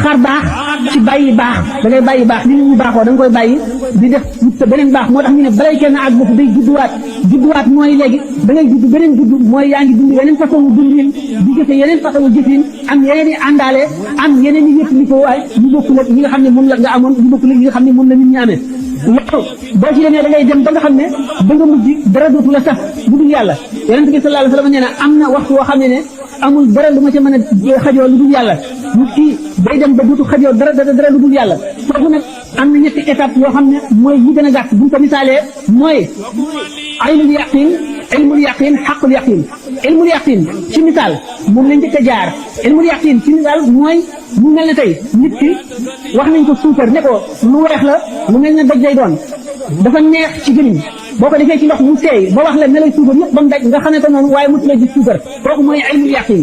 xar baax ci bàyyi baax da ngay bàyyi baax li nit ñi baaxoo da nga koy bàyyi di def wut beneen baax moo tax ñu ne balay kenn àgg foofu day judduwaat mooy léegi da ngay judd beneen judd mooy yaa ngi dund yeneen façon dundin di jëfe yeneen façon jëfin am yeneen i àndaale am yeneen i wétliko waay yu bokkul ak yi nga xam ne moom la nga amoon yu bokkul ak yi nga xam ne moom la nit ñi amee loolu boo ci demee da ngay dem ba nga xam ne da nga mujj dara dootu la sax bu dul yàlla yonent bi sallallahu alayhi wa sallam nee na am na waxtu woo xam ne amul dara lu ma ca mën a xajoo lu dul yàlla nit ki day dem ba dootu xajoo dara lu dul yàlla foofu nag am na ñetti étape yoo xam ne mooy yi gën a gàtt buñ ko misaalee mooy aynul yaqin ilmul yaqin xaqul yaqin ilmul yaqin ci misaal moom lañ njëkk a jaar ilmul yaqin ci misaal mooy mu mel ne tey nit ki wax nañ ko suukar ne ko lu weex la lu mel ne daj lay doon dafa neex ci gëniñ boo ko defee ci ndox mu seey ba wax la ne lay suukar yëpp ba mu daj nga xamee ko noonu waaye mosu la gis suukar kooku mooy ilmul yaqin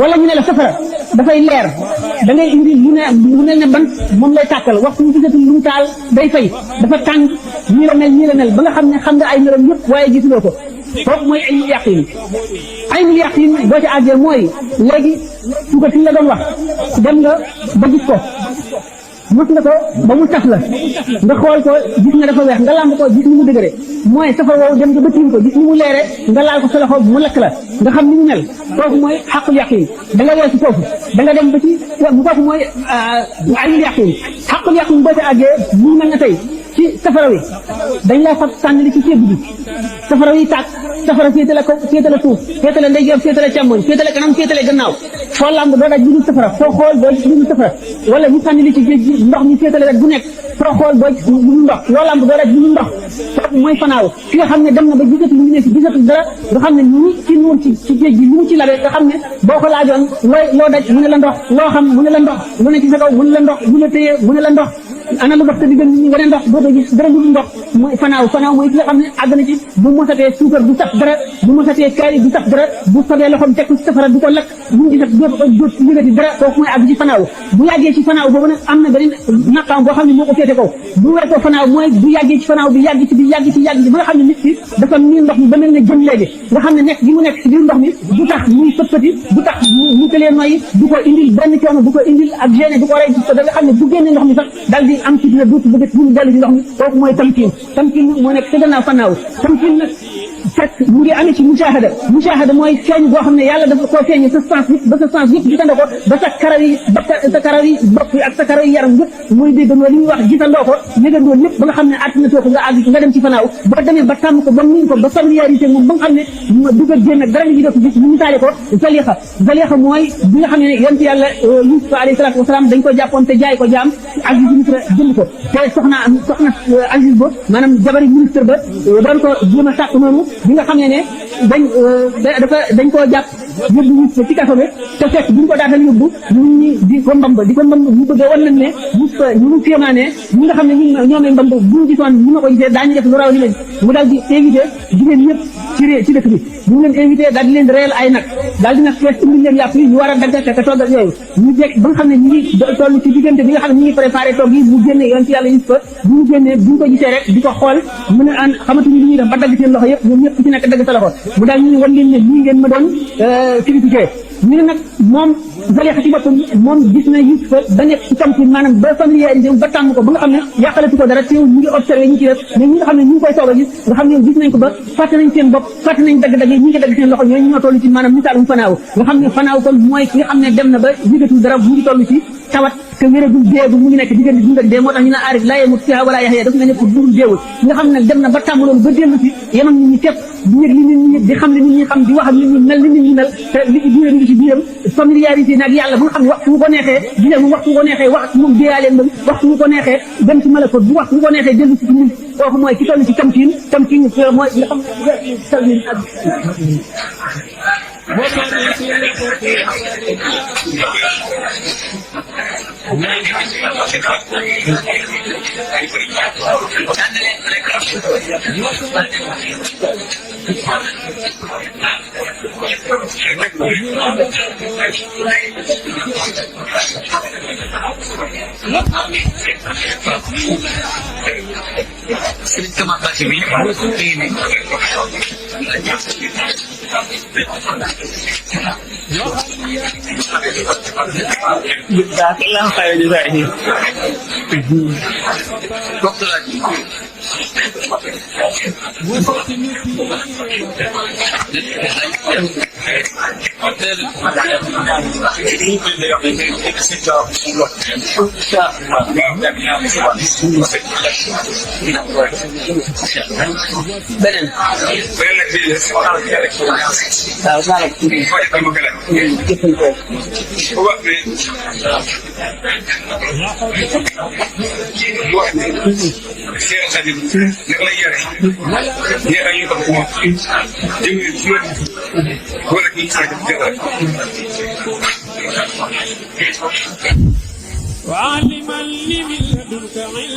wala ñu ne la safara dafay leer da ngay indi lu mel ne ban moom lay tàkkal waxtu ñu gisatul lu mu taal day fay dafa tàng nii la mel ba nga xam ne xam nga ay melam yëpp waaye gisuloo ko kooku mooy aynul yaqin aynul yaqin boo ci àggee mooy léegi suukar si la doon wax dem nga ba gis ko mos nga ko ba mu saf la nga xool ko gis nga dafa weex nga lamb ko gis ni mu dëgëre mooy safar woowu dem nga ba tiim ko gis ni mu leere nga laal ko sa loxo mu lakk la nga xam ni mu mel kooku mooy xaqul yaqin da nga weesu foofu da nga dem ba ci kooku mooy aynul yaqin xaqul yaqin boo ci àggee mu mel na tey ci safara wi dañ laa fab sànni ci ceeb bi safara wi tàkk safara féetale ko féetale suuf féetale ndeyjoor féetale càmmoñ féetale kanam féetale gannaaw foo lamb doo daj lu safara foo xool doo gis lu safara wala ñu sànni li ci géej gi ndox mi féetale rek bu nekk foo xool doo gis lu ndox loo lamb doo daj lu ndox kooku mooy fanaaw ki nga xam ne dem na ba gisatu lu mu nekk gisatu dara nga xam ne ni ci nuur ci géej gi lu mu ci labee nga xam ne boo ko laajoon loo daj mu ne la ndox loo xam mu ne la ndox lu ne ci sa kaw mu ne la ndox lu la téye mu ne la ndox ana lu dox te diggan ñi nga ne ndox dootoo gis dara lu ndox mooy fanaaw mooy ki nga xam ne àgg na ci bu mosatee suukar du saf dara bu mosatee kaari du saf dara bu sobee loxoom teg ko ci safara du ko lakk bu mu gisat doot yëgati dara kooku mooy àgg ci fanaaw bu yàggee ci fanaaw boobu nag am na beneen naqaam boo xam ne moo ko féete kaw bu weesoo fanaaw mooy bu yàggee ci fanaaw bi yàgg ci ba nga xam ne nit ki dafa miir ndox mi ba mel ne jën léegi nga xam ne nekk gi mu nekk ci biir ndox mi du tax muy fëppati du tax mu tëlee noyyi du ko indil benn coono du ko indil ak gêné du ko rey da nga xam ne bu génnee ndox mi sax dal di am ci dina duutu bëgg bu ñu dellu ci ndox mi kooku mooy tamkin moo nekk ca gannaaw fanaaw tamkin nag fekk mu ngi amee ci mushahada mooy feeñ boo xam ne yàlla dafa koo feeñe sa sens yëpp ba sa sens yëpp gisandoo ko ba sa karaw yi bopp yi ak sa karaw yi yaram yëpp mooy déggandoo li ñuy wax gisandoo ko yëgandoo lépp ba nga xam ne àttina too ko nga àgg nga dem ci fanaaw boo demee ba tàmm ko ba miin ko ba familiarité moom ba nga xam ne dugal génn ak dara li def gis ñu misaale ko zalixa mooy bi nga xam ne yonent yàlla Yuusuf alayhi salaatu wasalaam dañ ko jàppoon te jaay ko jaam Aziz ministre jënd ko te soxna Aziz ba maanaam jabari ministre ba doon ko jéem a sàkk noonu bi nga xam ne dañ koo jàpp yóbbu Yuusuf ci kaso bi te fekk bi ñu ko daatal yóbbu nit ñi di ko mbamb ñu bëgg wan nañ ne Yuusuf ñu mu féemaane ñi nga xam ne ñoomee mbamb bu ñu gisoon ñi ma ko gisee daañu def lu raw li leen mu daal di invité jigéen ñëpp ci dëkk bi bu ñu leen invité daal di leen reyal ay nag daal di nag fees indi leen yàpp yi ñu war a dagg te togg ak yooyu ñu jekk ba nga xam ne ñi ngi toll ci diggante bi nga xam ne ñi ngi préparé togg yi bu génnee yoon ci yàlla Yuusuf bu ñu génnee bu ñu ko gisee rek di ko xool mu ne an xamatuñu li ñuy def ba dagg seen loxo yëpp ñoom ñëpp ku ci nekk dagg sa loxo mu daal ñu wan leen ne lii ngeen ma doon critiqué ñu ne nag moom Zalixa ci boppam moom gis na Yuusuf ba nekk ci tamkin maanaam ba familiarisé ba tàmm ko ba nga xam ne yàqalatu ko dara teew ñu ngi observé ñi ci def mais ñi nga xam ne ñu ngi koy soog a gis nga xam ne gis nañ ko ba fàtte nañ seen bopp fàtte nañ dagg-dagg yi ñi ngi dagg seen loxo ñooñu ñoo toll ci maanaam misaalum fanaaw nga xam ne fanaaw kon mooy ki nga xam ne dem na ba yëgatul dara mu ngi toll ci tawat te wéragul déegu mu ngi nekk diggante dund ak dee moo tax ñu ne aarif laa yemut fiihaa wala yaxyaa daf na nekk dundul déewul nga xam ne dem na ba tàmm loolu ba dellu si yemam nit ñi tepp di yëg li nit ñi di xam li nit ñi xam di wax ak nit ñi mel li nit ñi mel te li ci biiram li ci biiram familiarité nag yàlla bu nga xam ne waxtu mu ko neexee di dem waxtu mu ko neexee wax moom déeyaaleen moom waxtu mu ko neexee dem ci malakot bu waxtu mu ko neexee dellu si ci ñun kooku mooy ki toll ci tamkiin mooy li xam salmin ak Lang tayo dito ini. Dokter lagi. Benen.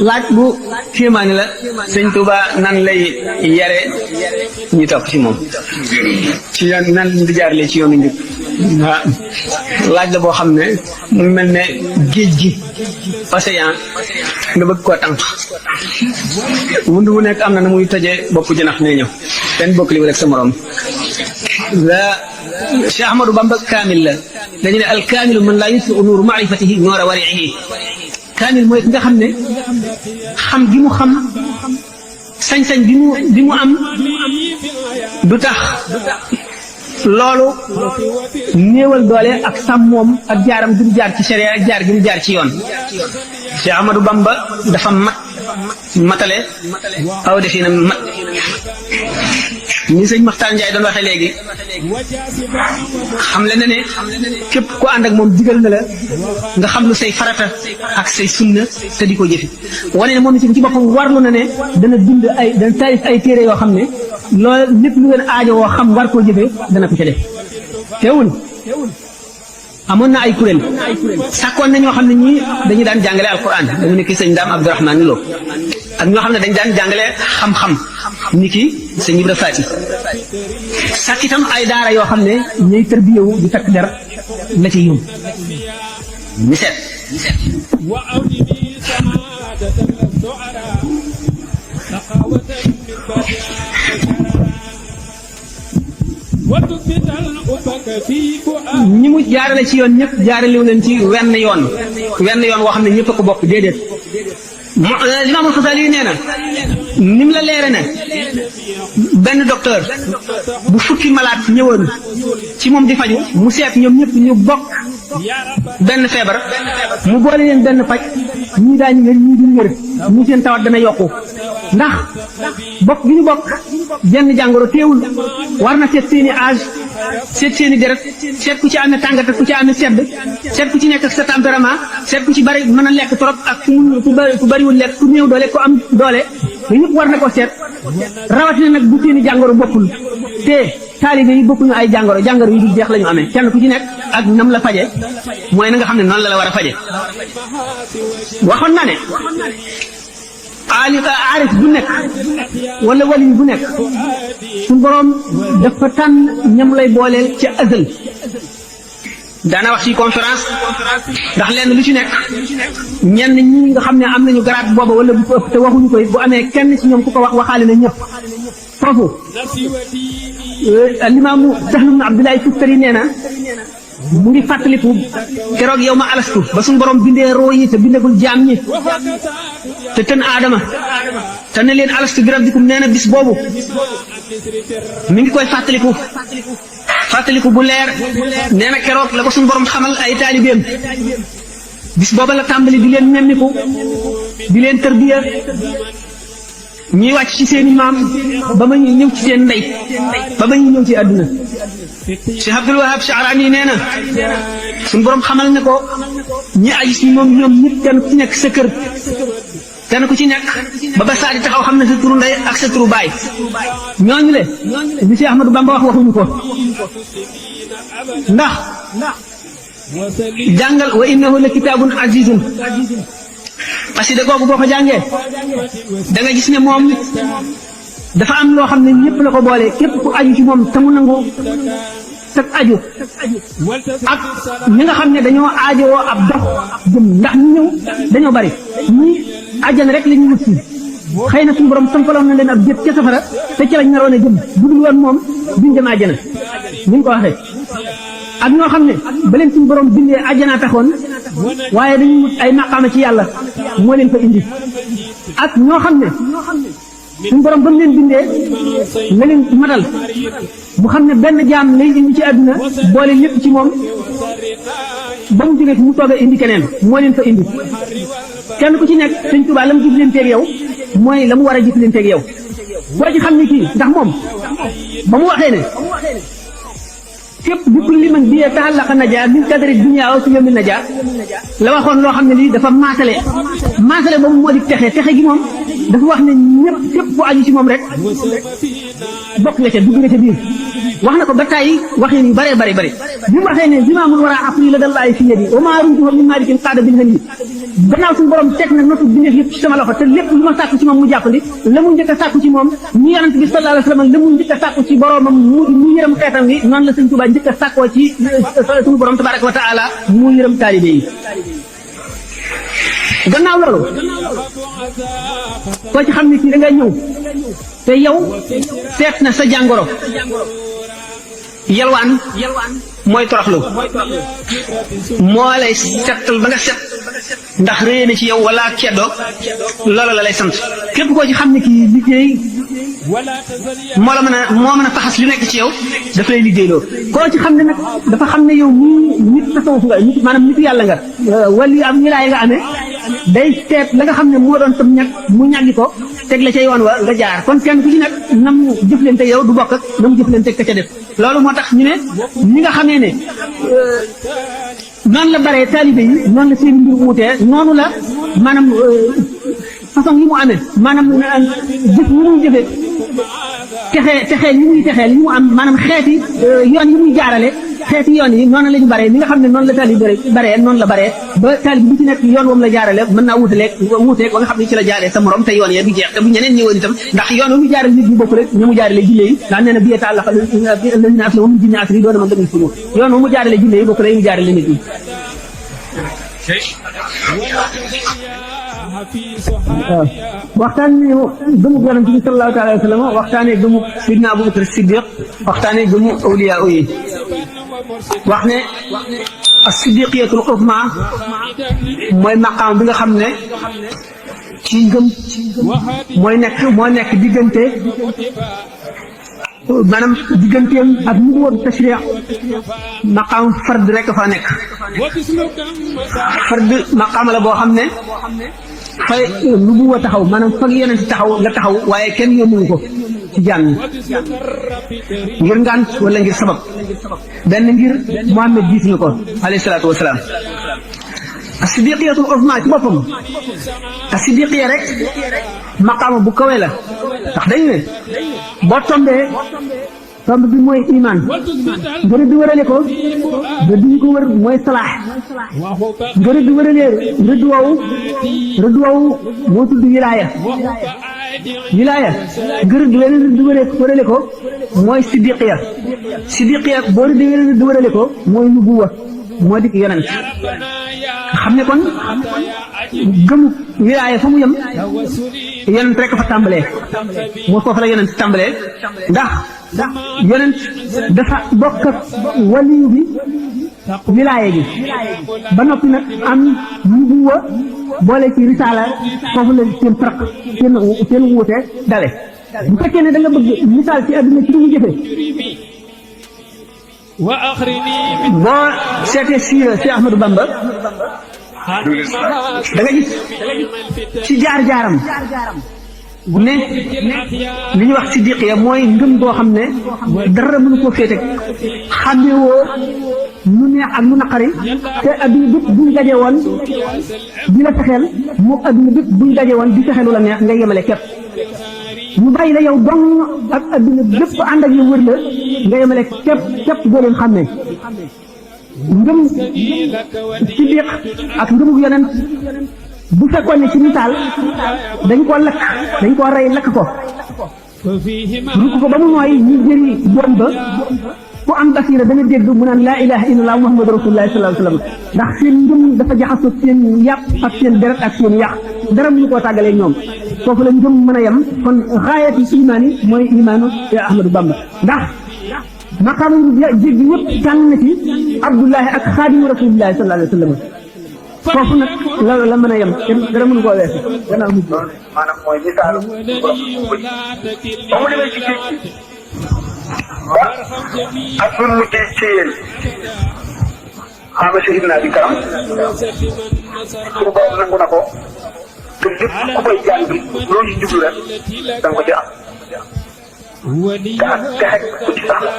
laaj bu kéemaane la sëñ Tuuba nan lay yare ñu topp ci moom ci yoon nan di jaarlee ci yoonu njub waaw laaj la boo xam ne mu mel ne géej gi océan nga bëgg koo tànq wund wu nekk am na na muy tojee bopp jënax ne ñëw kenn bokkaliwul ak sa morom la Cheikh Ahmadou Bamba kaamil la dañu ne al kaamilu man laa yutfi'u nuuru maarifatihi noora wari'ihi kaamil mooy ki nga xam ne xam gi mu xam sañ-sañ bi mu am du tax loolu néewal doole ak sàmmoom ak jaaram gi mu jaar ci sharia ak jaar gi mu jaar ci yoon Cheikh Ahmadou Bamba dafa matale aw defina mat ni sëñ Maxtaar Njaay doon waxee léegi xam le na ne képp ku ànd ak moom digal na la nga xam lu say farata ak say sunna te di ko jëfi wane ne moom itam ci boppam warlu na ne dana taalif ay téere yoo xam ne loolu lépp lu ngeen aajo woo xam war koo jëfee dana ko ca def teewul amoon na ay kuréel sàkkoon na ñoo xam ne ñii dañu daan jàngale alquran dañu nekk sëñ Daam Abdourahmane Lo ak ñoo xam ne dañ daan jàngale xam-xam ni ki sëñ Ibra Faati sàkk itam ay daara yoo xam ne ñuy tërbiyewu di takk der la ci yum mi seet ñi mu jaarale ci yoon ñëpp jaarale leen ci wenn yoon woo xam ne ñëpp a ko bokk déedéet Imaamul Xasaali yi nee na ni mu la leere ne benn docteur bu fukki malaat ñëwoon ci moom di faju mu seet ñoom ñëpp ñu bokk benn feebar mu boole leen benn paj ñii daañu wér ñii duñu wér ñii seen tawat dana yokku ndax bokk gi ñu bokk jenn jàngoro teewul war na seet seeni âge seet seeni deret seet ku ci amee tàngat ak ku ci amee sedd seet ku ci nekk ak sa tempérament seet ku ci bari mën a lekk trop ak ku bariwul lekk ku néew doole ku am doole yooyu yëpp war na ko seet rawatina nag bu seeni jàngoro bokkul te taalibe yi bokkuñu ay jàngoro yi du jeex la ñu amee kenn ku ci nekk ak nam la faje mooy na nga xam ne noonu la war a faje waxoon na ne aarif bu nekk wala wali bu nekk suñu boroom dafa tànn ñam lay booleel ca azal daana wax ci conférence ndax lenn lu ci nekk ñenn ñi nga xam ne am nañu garaat booba wala bu ko ëpp te waxuñu koy bu amee kenn ci ñoom ku ko wax waxaale na ñëpp foofu limaamu Sahl ibn Abdullahi Tustari nee na mu ngi fàttaliku keroog yow ma alastu ba suñu borom bindee roo yi te bindagul jaam ñi te tën aadama te ne leen alastu bi rabbikum nee na bis boobu mi ngi koy fàttaliku bu leer nee na keroog la ko suñu borom xamal ay taalibeem bis booba la tàmbali di leen nemmiku di leen tërbiya ñuy wàcc ci seeni maam ba ma ñuy ñëw ci seen ndey ba ma ñuy ñëw ci àdduna Cheikh Abdul Wahab Sha'rani nee na suñu borom xamal ne ko ñi aju si moom ñoom ñëpp kenn ku ci nekk sa kër kenn ku ci nekk ba saa di taxaw xam ne sa turu ndey ak sa turu baay ñooñu le li Cheikh Ahmadou Bamba waxuñu ko ndax jàngal wa innahu la kitaabun azizun xasida googu boo ko jàngee da nga gis ne moom dafa am loo xam ne ñëpp la ko boole képp ku aju ci moom te mu nangu teg aju ak ñi nga xam ne dañoo aajowoo ab dox jëm ndax ñu ñëw dañoo bari ñii àjjana rek la ñu wut si xëy na suñu borom sampaloon na leen ab jët ca safara te ca lañ naroon a jëm bu dul woon moom duñ dem àjjana ni ñu ko waxee ak ñoo xam ne ba leen suñu borom bindee àjjana taxoon waaye dañuy wut ay maqaama ci yàlla moo leen ko indi ak ñoo xam ne suñu borom ba mu leen bindee la leen matal mu xam ne benn jaam lay indi ci àdduna boole lépp ci moom ba mu jógee mu toog a indi keneen moo leen fa indi kenn ku ci nekk Sëñ Tuubaa la mu jëflanteeg yow mooy la mu war a jëflanteeg yow boo ci xam ne kii ndax moom ba mu waxee ne képp bi kulli man bi ta'allaqa najaa min qadri dunya aw fi yawmin najaa la waxoon loo xam ne lii dafa maasale boobu moo di texe gi moom dafa wax ne ñëpp képp bu aju ci moom rek bokk nga ca dugg nga ca biir wax na ko ba tàyyi waxin yu bëree bëri bi mu waxee ne zimaamul wara aqli la dallaahi fi yadi wa maa rumtuhu min maalikin qaada bil hani gannaaw suñu borom teg na notu bi yëpp ci sama loxo te lépp lu ma sàkku ci moom mu jàppandi la mu njëkk a sàkku ci moom ñu yonent bi sallallahu alayhi wa sallam la mu njëkk a sàkku ci boromam mu yërëm xeetam wi noonu la Sëñ Tuubaa njëkk a sàkkoo ci suñu borom tabaraka wa taala mu yërëm taalibe yi gannaaw loolu koo ci xam ne kii da ngay ñëw te yow seet na sa jàngoro yalwaan mooy toroxlu moo lay settal ba nga set ndax réy na ci yow wala keddo loola la lay sant képp koo ci xam ne kii liggéey moo mën a faxas li nekk ci yow daf lay liggéeyloo koo ci xam ne nag dafa xam ne yow mii nit tasawuf nga nit maanaam nit yàlla nga wali am wilaaya nga amee day seet la nga xam ne moo doon tam ñag mu ñàggi ko teg la ca yoon wa nga jaar kon kenn ku ci nag nam jëflante yow du bokk ak nam jëflante ka ca def loolu moo tax ñu ne ñi nga xamee ne noonu la baree taalibe yi noonu la seen mbir wuutee noonu la maanaam façon yi mu amee maanaam jëf yi muy jëfee texee yi muy texee li mu am maanaam xeeti yoon yi muy jaarale xeeti yoon yi noonu la ñu baree ni nga xam ne noonu la taalibe baree noonu la baree ba taalibe bi ci nekk yoon woom la jaarale mën naa wuuteeg ba nga xam ne ci la jaaree sa morom te yoon ya du jeex te bu ñeneen ñëwoon itam ndax yoon wu mu jaarale nit ñi bokk rek ñu mu jaarale jinne yi ndax nee na bi yeta àllaqa lazina aslamu min jinni asri doona man dañuy sunu yoon wu mu jaarale jinne yi bokk rek mu jaarale nit ñi waxtaanee gëmu yonent bi sallallahu taala wa sallam waxtaanee gëmu sidna Abubakar Siddiq waxtaanee gëmu awliyaa yi wax ne as-siddiqiyatul uzma mooy maqaam bi nga xam ne ci ngëm moo nekk diggante maanaam digganteem ak nubuwwatu tashriix maqaam fard rek fa nekk fard maqaam la boo xam ne fay nubuwwa taxaw maanaam fag yonent taxaw la taxaw waaye kenn yónnuwu ko ci jaam ñi ngir ngànt wala ngir sabab benn ngir Muhammad gis na ko alayhi salaatu wasalaam as-siddiqiyatul uzma ci boppam as-siddiqiya rek maqaama bu kawe la ndax dañu ne boo tombee tomb bi mooy iman ngërë di wërale ko rëdd yi ko wër mooy salaax ngërë di wëralee rëdd woowu moo tudd wilaaya ngërë di wërale ko mooy siddiqiya boo rëdd di wërale ko mooy nubuwa moo di yonent xam ne kon gëmu wilaaya fa mu yem yonent rek fa tàmbalee moo foofu la yonent tàmbalee ndax yonent dafa bokk ak waliyu bi wilaaya gi ba noppi nag am nubuwa boole ci risaala foofu la seen farq seen wuute dale bu fekkee ne da nga bëgg misaal ci àdduna ci lu mu jëfee boo seetee siira si Ahmadou Bamba da nga gis ci jaar-jaaram ne li ñuy wax siddiqiya mooy ngëm goo xam ne dara mënu koo féete xàmmewoo lu neex ak lu naqari te adduna bépp buñ daje woon di la fexeel moom adduna bépp buñ daje woon di fexeelu la neex nga yemale képp ñu bàyyi la yow dong ak adduna bépp ànd ak yow wër la nga yemale képp doo leen xàmmee ngëm siddiq ak ngëmug yonent bu fekkoon ne ci misaal dañ koo rey lakk ko rukk ko ba mu nooy ñu jëri doom ba ku am basira da nga dégg mu naan laa ilaha illallah muhammadu rasulullah sallallahu alayhi wa sallam ndax seen ngëm dafa jaxasoo seen yàpp ak seen deret ak seen yàq dara mënu koo tàggalee ñoom foofu la ngëm mën a yem kon xaayati imaan yi mooy imaanu Ahmadou Bamba ndax maqaam jéggi yëpp tànn na ci Abdullahi ak xaadimu rasulillahi sallallahu alayhi wa sallam foofu nag la mën a yem kenn dara mënu koo weesu gannaaw mujj maanaam mooy misaalu ba mu demee ci géej gi ba ak bu mujjee ci yéen xam nga shahid naa bi karam suñu borom nangu na ko te lépp ku koy jàng loolu ci jublu rek da nga ko ci am te ak texe ku ci sax la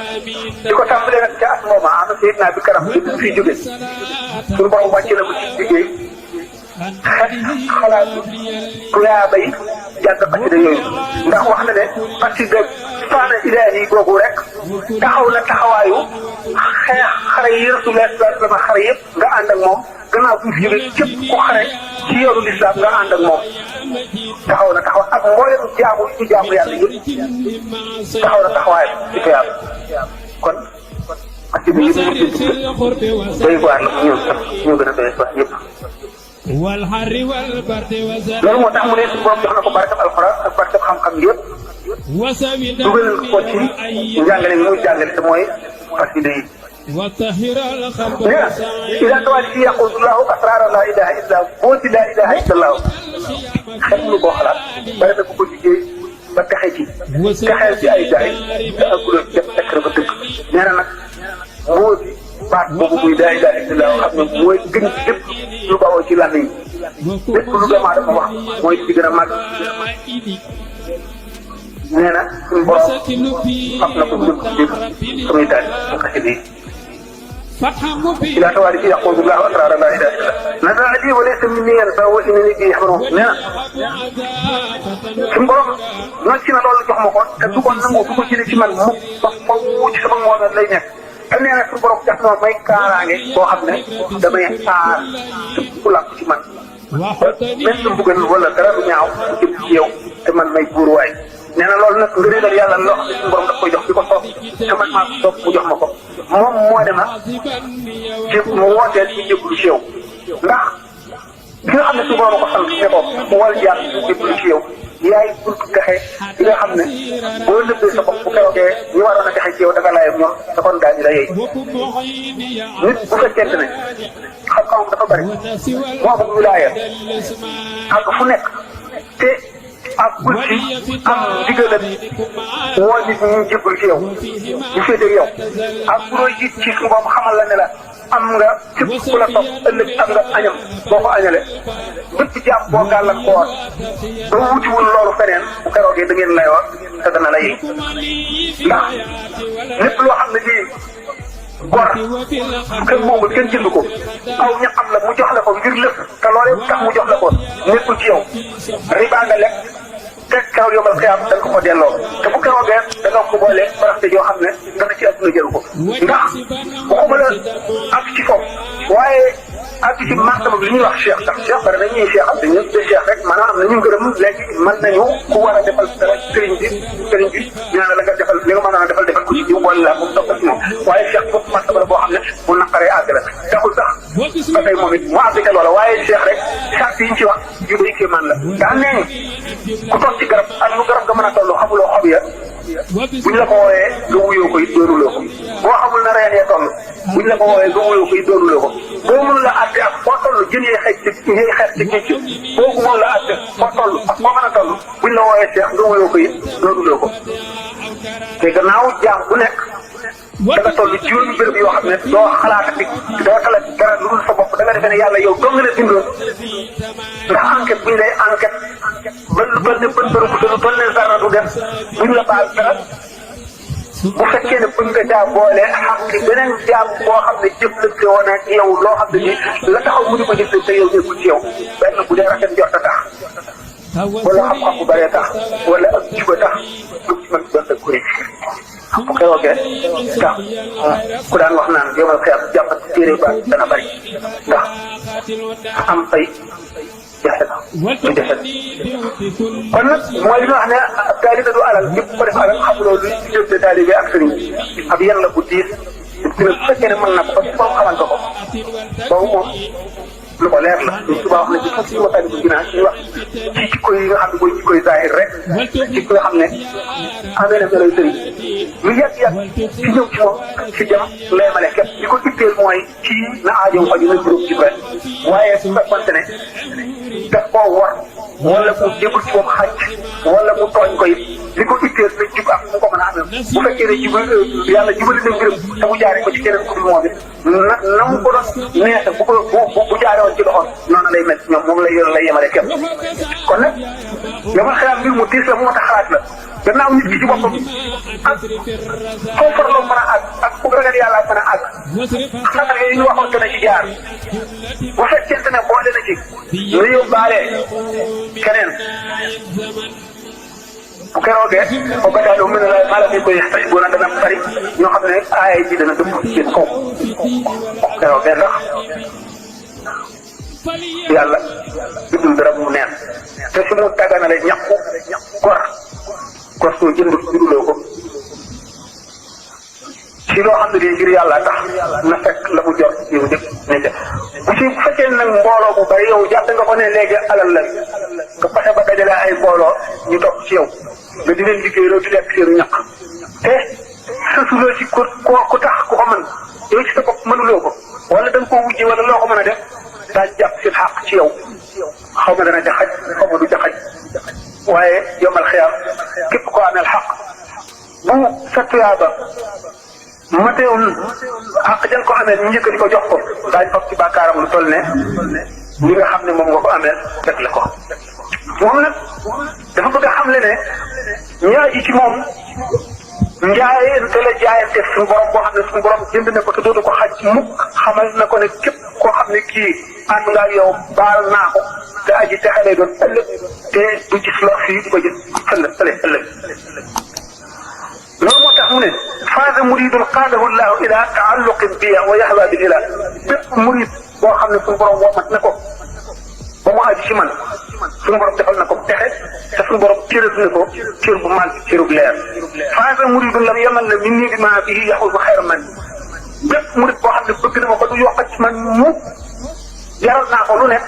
di ko tàmbalee nag ca at mooma am shahid naa bi karam lépp fiy jóge suñu borom wàcce na ko ci liggéey xalaatu tuyaa bay jàng xasida yooyu ndax wax na ne xasida faana ilaahi googu rek taxaw na taxawaayu xare yi Rasulullah sallallahu alayhi wa sallam xare yëpp nga ànd ak moom gannaaw bu fi jóge képp ku xare ci yoonu lislaam nga ànd ak moom taxaw na taxaw ak mboolem jaamu ci jaamu yàlla yëpp taxaw na taxawaayam ci tuyaab kon xasida yëpp mu doy waar la ñoo gën a doy waar yëpp loolu moo tax mu ne borom jox na ko barkab alxuraan ak barkab xam-xam yëpp dugal ko ci njàngale mi muy jàngale te mooy xasida yi. nee na ila tawali fi yaqulullahu asrara la ilaha illa boo ci la ilaha illallah xel lu koo xalaat bare na ko ko liggéey ba texe ci texeel ci ay jaay te aguloo ci def tekk ba dëgg nee na nag moo di baat boobu muy la ilaha illallah xam ne mooy gën ci lépp lu bawoo ci làmmiñ lépp lu doomu aadama wax mooy ci gën a màgg nee na suñu borom xam na ko lépp ci samay daal xasida yi إلى تواريخ يقول الله أسرار لا إله إلا نزل عدي وليس مني ينفع وإنني به يحمره نعم suñu borom nag ci na loolu jox ma ko te du ko nangu du ko jëlee ci man mu ba mu ci sama ngoon lay nekk te nee na suñu borom jox na may kaaraange boo xam ne damay aar ku làkk ci man ba benn mbugal wala dara du ñaaw jëm ci yow te man may buur waay nee na loolu nag ngëneelal yàlla loo xam ne suñu borom daf koy jox di ko soob te man maa ko soob mu jox ma ko moom moo dem ak jéem mu wooteel ci jébbalu ci yow ndax ki nga xam ne suñu borom ko sant ne ko mu wal jaar ci jébbalu ci yow yaay buntu texe bi nga xam ne boo lëbbee sa bopp bu keroogee ñu waroon a texe ci yow dafa laayam ñoom te kon daañu la yey nit bu fekkente ne xam-xamam dafa bari moo am wilaaya ak fu nekk te ak bul ci am ndigalam woo nit ñi jébbalu ci yow ñu féetee yow ak bu doon jiit ci suñu borom xamal la ne la am nga képp ku la topp ëllëg am nga añam boo ko añale bépp jàpp boo gàllankoor ba wutiwul loolu feneen bu keroogee da ngeen lay wax te dana la yëy ndax lépp loo xam ne lii gor kenn moomul kenn jënd ko aw ñaxam la mu jox la ko ngir lépp te loolee tax mu jox la ko nekkul ci yow riba nga lekk te keroog yombal xiyaam da nga ko delloo te bu keroogee da nga ko boole baraxte yoo xam ne dana ci àdduna jël ko ndax waxuma la ak ci foofu waaye ak ci martaba bi li ñuy wax cheikh sax cheikh bari na ñuy cheikh am dañu de cheikh rek maanaam am na ñu gërëm léegi mën nañu ku war a defal dara sëriñ bi ñu la nga defal li nga mën a defal ko ci jiw boole la moom topp ci moom waaye cheikh foofu martaba la boo xam ne bu naqaree àgg la taxul sax ba tey moom it mu àgg ca loola waaye cheikh rek charte yi ñu ci wax yu bëri kéemaan la daa nee ku toog ci garab ak lu garab ga mën a toll xamuloo xob ya buñ la ko wooyee nga wuyoo ko it doonuloo ko boo xamul na reen ya toll buñ la ko wooyee nga wuyoo ko it doonuloo ko boo mënul la àtte ak foo toll jën yee xeej ci ngay xeet ci géej boobu mënul la àtte foo toll ak foo mën a toll buñ la wooyee seex nga wuyoo ko it doonuloo ko te gannaaw jaam bu nekk da nga toll juróomi béréb yoo xam ne doo xalaatati doo xalaat dara lu dul sa bopp da nga defee ne yàlla yow dong nga la bindoon ndax enquête buñ lay enquête ba lu toll ne bën bërëbu te lu toll ne dara du def buñ la baal dara bu fekkee ne buñ nga caa boole xam ni beneen jaam boo xam ne jëflante woon ak yow loo xam ne nii la taxaw mu di ko jëflante yow nekkul ci yow benn bu dee rafet njort a tax wala xam-xam bu bëree tax wala ak juba tax lu ci mën doon ak kuréel bu xewoogee tax ku daan wax naan yomal xeex jàpp ci téere ba dana bëri ndax am fay jafe na lu jafe kon nag mooy li nga wax ne ab taalibe du alal ñëpp ko def alal xamuloo lu diggante taalibe ak sëriñ ab yan la bu diis dina bu fekkee ne mën na ko ba borom xamante ko boobu moom lu ko leer la suñ tubaab wax na ci foofu si waxtaan bu ginnaaw ñuy wax ci jikko yi nga xam ne mooy jikko yi zahir rek ci nga xam ne amee na meloy sëriñ lu yàgg-yàgg ci ñëw ci moom ci dem lay male képp li ko itteel mooy kii na aajoom faju na juróom ci rek waaye su fekkonte ne daf koo war wala mu jébul ci moom xaj wala mu tooñ ko it li ko itteel na jub ak mu ko mën a amee bu fekkee ne jub yàlla jubali na mbiram te mu jaaree ko ci keneen ku dul moom it na mu ko doon neexe bu jaaree woon ci loxoon noonu lay mel ñoom moom lay yemale képp kon nag yomal xalaat mbir mu diis la moo tax xalaat la gannaaw nit ki ci boppam ak foo farloo mën a àgg ak ku ragal yàlla mën a àgg xanaa yooyu ñu waxoon dana ci jaar bu fekkente ne boole na ci nga yóbbaale keneen bu keroogee ba ba daal mën na la maa la fi koy xëy bu na dana bari ñoo xam ne aaya ji dana dëpp ci seen kaw bu keroogee ndax yàlla bindul dara mu neen te su mu tàgganale ñàkku gor soo jënd jënduloo ko ci loo xam ne de ngir yàlla tax na fekk la mu jot yow ñëpp ne ca bu fekkee nag mbooloo bu bari yow jàpp nga ko ne léegi alal la nga fexe ba dajale ay mbooloo ñu topp ci yow nga di leen liggéeyloo di lekk seen ñaq te sësuloo ci ku tax ku ko mën yow ci sa bopp mënuloo ko wala da nga koo wujje wala loo ko mën a def daa jàpp seen xàq ci yow xaw ma dana ca xaj xaw ma du ca xaj waaye yomal xiyaam képp koo ameel xaq bu sa tuyaaba mateewul xaq jën ko amee ñu njëkk di ko jox ko daañu fab ci bàkkaaram lu toll ne li nga xam ne moom nga ko ameel def la ko moom nag dafa bëgg a xamle ne ñaa ji ci moom njaayante la jaayante suñu borom boo xam ne suñu borom jënd na ko te dootu ko xaj mukk xamal na ko ne képp koo xam ne kii ànd nga ak yow baal naa ko te aji texe lay doon ëllëg te du gis loo fii di ko gis ëllëg loolu moo tax mu ne faaza muridun qaadahu llahu ila taalluqin biya wa yahwa bil ilah bépp murid boo xam ne suñu borom womat na ko ba mu aju ci man suñu borom defal na ko texe te suñu borom cëral na ko cër bu mag cërub leer faaza muridun lam yamal na min nii bi maa bii yaxul bu xayra man bépp murid boo xam ne bëgg na ma ba du yokk ci man mu jaral naa ko lu nekk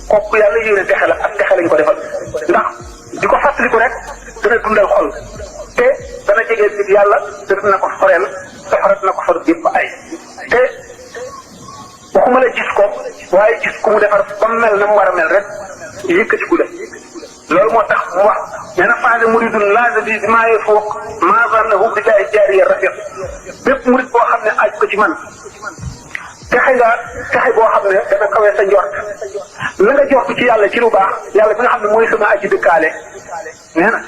kooku yàlla yéene texe la ak texe lañ ko defal ndax di ko fàttaliku rek dana dundal xol te dana jegeel nit yàlla te dina ko soreel safara dina ko sor gépp ay te waxuma la gis ko waaye gis ku mu defar ba mu mel na mu war a mel rek yëkkati ku la loolu moo tax mu wax nee na faase muridun laasa bi maa yëfoo maa zannahu bi jaay jaariya rafiq bépp murid boo xam ne aj ko ci man texe nga texe boo xam ne dana kawee sa njort la nga jort ci yàlla ci lu baax yàlla bi nga xam ne mooy sama aji dëkkaale nee na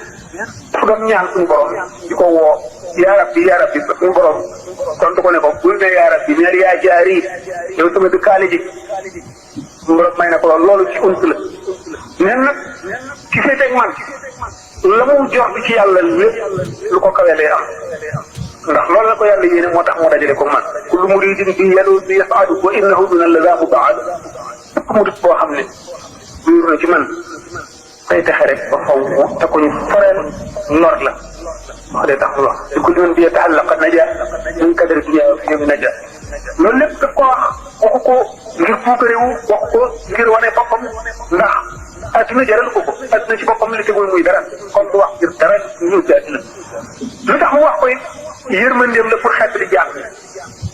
dafa doon ñaan suñu borom di ko woo yaa rabbi suñu borom tontu ko ne ko bul ne yaa rabbi neel yaa jaari yow sama dëkkaale ji suñu borom may na ko loolu ci unt la nen nag ci féeteeg man la mu jort ci yàlla lépp lu ko kawee lay am ndax loolu la ko yàlla yéene moo tax moo dajale ko man kullu muridin bi yadu bi yasaadu wa innahu min allada mubaad bépp murid boo xam ne duur na ci man day texe rek ba faw mu te ko ñu foreel lor la wax dee tax mu wax di ko doon bi taxallaqa naja min kadari dunya fi yawmi naja loolu lépp daf ko wax waxu ko ngir puukarewu waxu ko ngir wane boppam ndax adduna jaral ko adduna ci boppam li tegul muy dara kon du wax ngir dara ñëw ci adduna lu tax mu wax ko it yërmandeem la pour xeet di jàng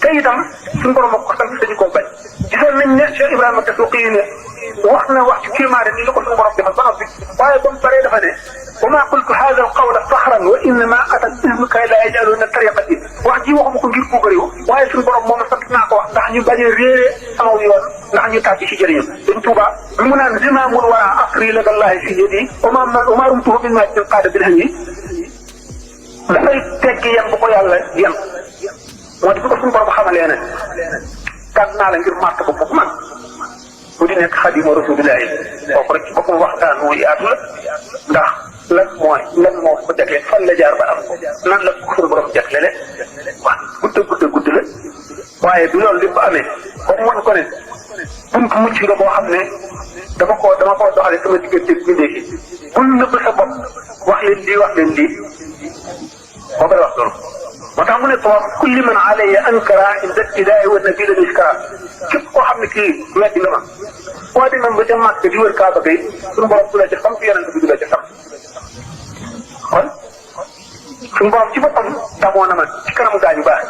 te itam suñu borom ak ko sant dañu koo bañ gisoon nañ ne Cheikh Ibrahima Dasuuqi ne wax na wax ci kéemaane ni la ko suñu borom defal ba noppi waaye ba mu paree dafa ne wa maa qultu haadha al-qawla faxran wa innamaa atat ilmu kay laa yaj'aluuna tariqati wax ji waxuma ko ngir puukarewu waaye suñu borom moom sant naa ko wax ndax ñu bañ a réere sama yoon ndax ñu tàbbi ci jëriñu dañ Tuuba bi mu naan zimaamul waraa asri ladallaahi fi yadi wa maa rumtuhu min maajidin qaada bil hayyi dafay teggi yan bu ko yàlla yan moo di bi ko suñu borom xamalee ne tànn naa la ngir màtt ba boobu man bu di nekk xadimu rasulillahi kooku rek ci boppam waxtaan wu yaatu la ndax lan moo ko jagleel fan la jaar ba am ko nan la ko suñu borom jaglele wax gudd la waaye bi loolu lépp amee comme wan ko ne bunt mucc nga boo xam ne dama koo doxale sama diggante bi léegi bul nëbb sa bopp wax leen lii moo koy wax loolu moo tax mu ne ko kulli man alayya ankara inda ibtidaai wa nabila miskara képp koo xam ne kii weddi nga ma boo demee ba ca màgg di wër kaaba gay suñu borom du la ca xam yonent bi du la ca xam kon suñu borom ci boppam damoo na ma ci kanamu gaañu baax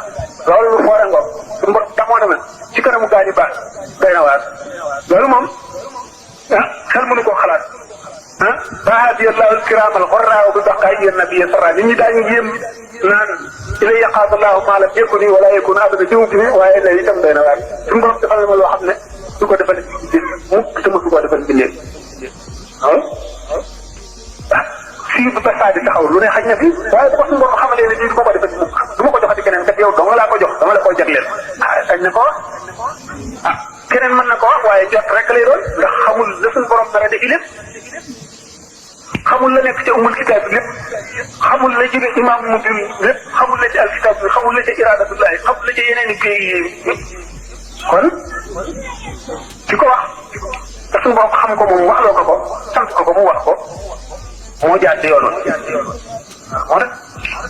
loolu lu foore ngoog suñu borom damoo na ma ci kanamu gaañu baax doy na waar loolu moom xel mënu koo xalaat bahadi allahu alkiram alxorra bi baqaayi nabiy sarra nit ñi daañu yéem naan ilay yaqaad allahu maa lam yakuni wala yakun abada jiwti ni waaye ne itam doy na waar suñu borom defal na ma loo xam ne du ko defal mukk te mosu koo defal bindee fii bu basaadi taxaw lu ne xaj na fi waaye bu ko suñu borom xamalee ne lii du ma ko defal mukk du ma ko joxati keneen kat yow dong laa ko jox dama la koo jagleel xaj na ko keneen mën na ko wax waaye jot rek lay doon ndax xamul la suñu borom dara defi lépp xamul la nekk ca umul kitaab bi lépp xamul la jóge imaam mubin lépp xamul la ci alkitab bi xamul la ca iradatullahi xamul la ca yeneen i pays yi kon ki ko wax te suñu borom xam ko moom waxloo ko sant ko mu wax ko moo jaar ci yoon moo tax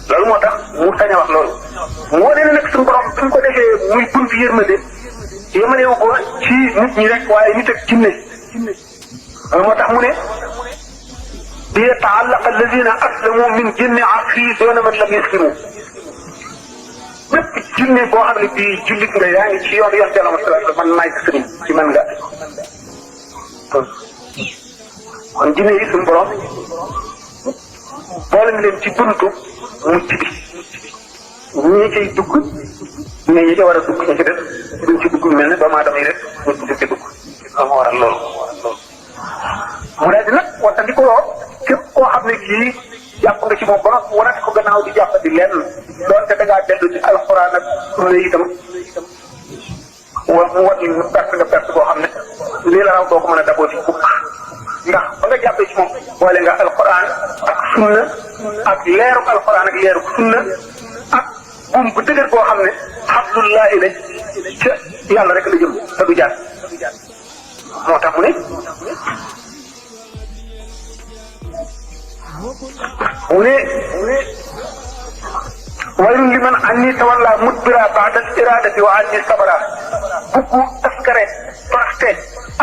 loolu moo tax mu sañ a wax loolu moo ne nag suñu borom bi mu ko defee muy buntu yërmande yemalewu ko ci nit ñi rek waaye nit ak jinne loolu moo tax mu ne ليتعلق الذين أسلموا aslamu min jinni asri doona man lam yuslimu bépp jinne boo xam ne bii jullit nga yaa ngi ci yoon yàlla masalaam man maay sëriñ ci man nga kon jinne yi suñu borom boole na leen ci buntu mucc bi ñii ciy dugg mais ñi ca war a dugg ñi ci def duñ ci dugg mel ne doomu aadama yi rek ñu ci dugg moo waral loolu mu daal di nag wattandikuloo képp koo xam ne kii jàpp nga ci moom ba noppi wanati ko gannaaw di jàpp di lenn doonte da ngaa dellu ci alxuraan ak sunna itam mu wat ñu perte nga perte boo xam ne lii la raw doo ko mën a daboo ci bukk ndax ba nga jàppee ci moom boole nga alxuraan ak sunna ak leeruk alxuraan ak leeruk sunna ak buum bu dëgër boo xam ne xablullahi la ca yàlla rek la jëm te du jaar moo tax mu ne waylun liman anni tawalla mudbira ba'da iradati wa anni sabara buggu taskare toraxte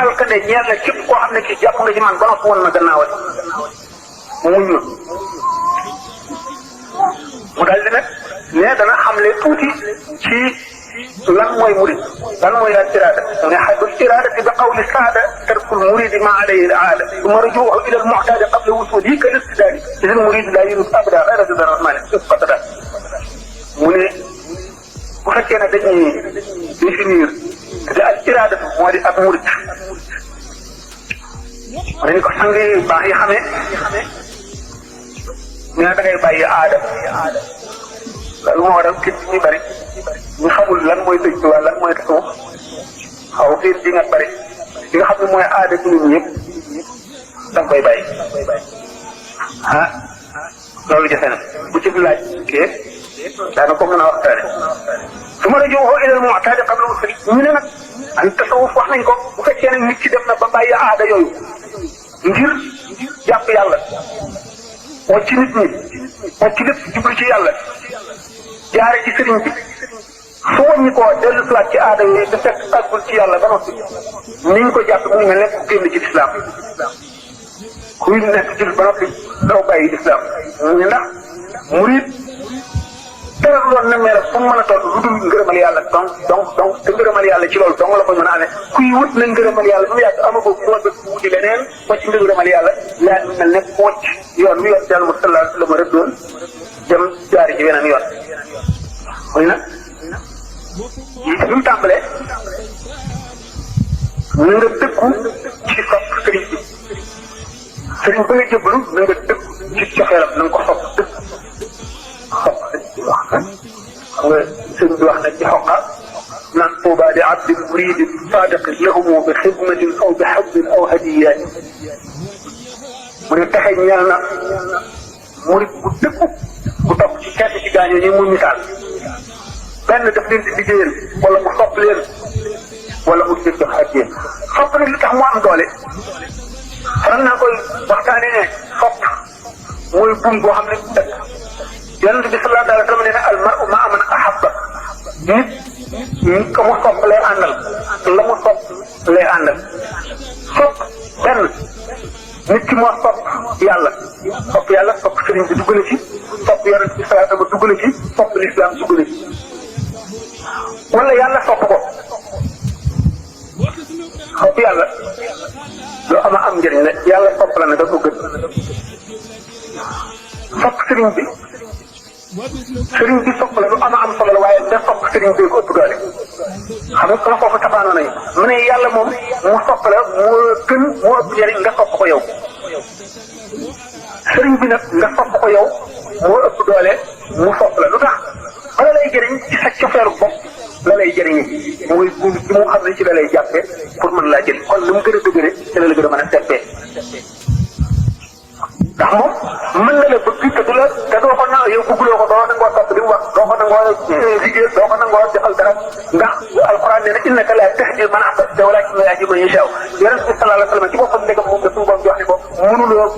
alkade ñeel na képp koo xam ne ci jàpp nga ci man ba noppi woon na gannaawal muñ ma mu daal di nag ne dana xamle tuuti ci lan mooy murid lan mooy al irada mu ne xaddul iradati bi qawli saada tarkul muridi ma alayhi al aada summa rujuuhu ila al mu'tadi qabla wusulihi ka listidadi idan murid la yurid abada ghayra ridha rahmani qatada mu ne bu fekkee ne dañuy définir te al irada moo di ak murid dañ ko sang yu baax yi xamee ñu ne da ngay bàyyi aada loolu moo waral képp ñu bari ñu xamul lan mooy dëj wala lan mooy tasawuf xaw xiir di nga bari li nga xam ne mooy aada ci nit ñi yëpp da nga koy bàyyi ah loolu jafe na bu ci laaj kee daana ko mën a waxtaane su ma rajo ila al mu'tadi qabla usri ñu ne nag an tasawuf wax nañ ko bu fekkee ne nit ki def na ba bàyyi aada yooyu ngir jàpp yàlla wàcc nit ñi wàcc lépp jublu ci yàlla jaare ci sëriñ bi su wàññi koo dellu siwaat ci aada yooyu te fekk àggul ci yàlla ba noppi niñ ko jàpp mu ngi mel ne ku génn ci lislaam kuy nekk ci ba noppi daw bàyyi lislaam ñu ndax murid dara loolu na mel fu mu mën a toll lu dul ngërëmal yàlla donc te ngërëmal yàlla ci loolu dong la ko mën a amee kuy wut na ngërëmal yàlla ba mu yàgg amagoo bu ma bëgg wuti leneen wàcc ngërëmal yàlla yaa ngi mel ne ku wàcc yoon wi yoon yàlla sallallahu alayhi wa sallam rëddoon dem jaari ci weneen yoon muy nag bi mu tàmbalee na nga dëkku ci sopp sëriñ bi sëriñ ba nga jëblu na nga dëkku ci coxeelam na nga ko sopp dëkk sopp wax na xam nga sëriñ bi wax na ci xoqa naan tuuba li abdin muridin sadiqin lahumu bi xidmatin aw bi xabbin aw hadiyaat mu ne taxe ñeel na murid bu dëkku bu topp ci kenn ci gaañoo ñi mu misaal benn daf leen di liggéeyal wala mu sopp leen wala mu jël jox ak yéen sopp nag li tax mu am doole faral naa koy waxtaane ne sopp mooy buum boo xam ne dëkk yonent bi sallallahu alayhi wa sallam nee na al mar'u ma'a man ahabba nit ka mu sopp lay àndal la mu sopp lay àndal sopp benn nit ki moo sopp yàlla sopp sëriñ bi dugg na ci sopp yonent bi sallallahu alayhi wa sallam dugg na ci sopp lislaam dugg na ci wala yàlla sopp ko sopp yàlla lu am njëriñ la yàlla sopp la ne da ko gën sopp sëriñ bi sopp la lu am solo la waaye da sopp sëriñ bi ko ëpp doole xam nga sama foofu tabaanoo nañu mu ne yàlla moom mu sopp la moo gën moo ëpp njëriñ nga sopp ko yow sëriñ bi nag nga sopp ko yow moo ëpp doole mu sopp la lu tax bala lay jëriñ ci sa cofeeru bopp la lay jëriñi mooy buum bi mu xam ne ci la lay jàppee pour mën laa jël kon lu mu gën a dëgëre ci la gën a mën a seppee ndax moom mën na la bëgg te du la te doo ko na yow bëgguloo ko doo nangoo topp li mu wax doo ko nangoo liggéey doo ko nangoo defal dara ndax alxuraan nee na innaka laa tahdi man ahbabta walaakinna Allaaha yahdi man yashaa yonent bi sallallaahu alayhi wa sallam ci boppam ndegam moom la suñu borom di wax ne ko mënuloo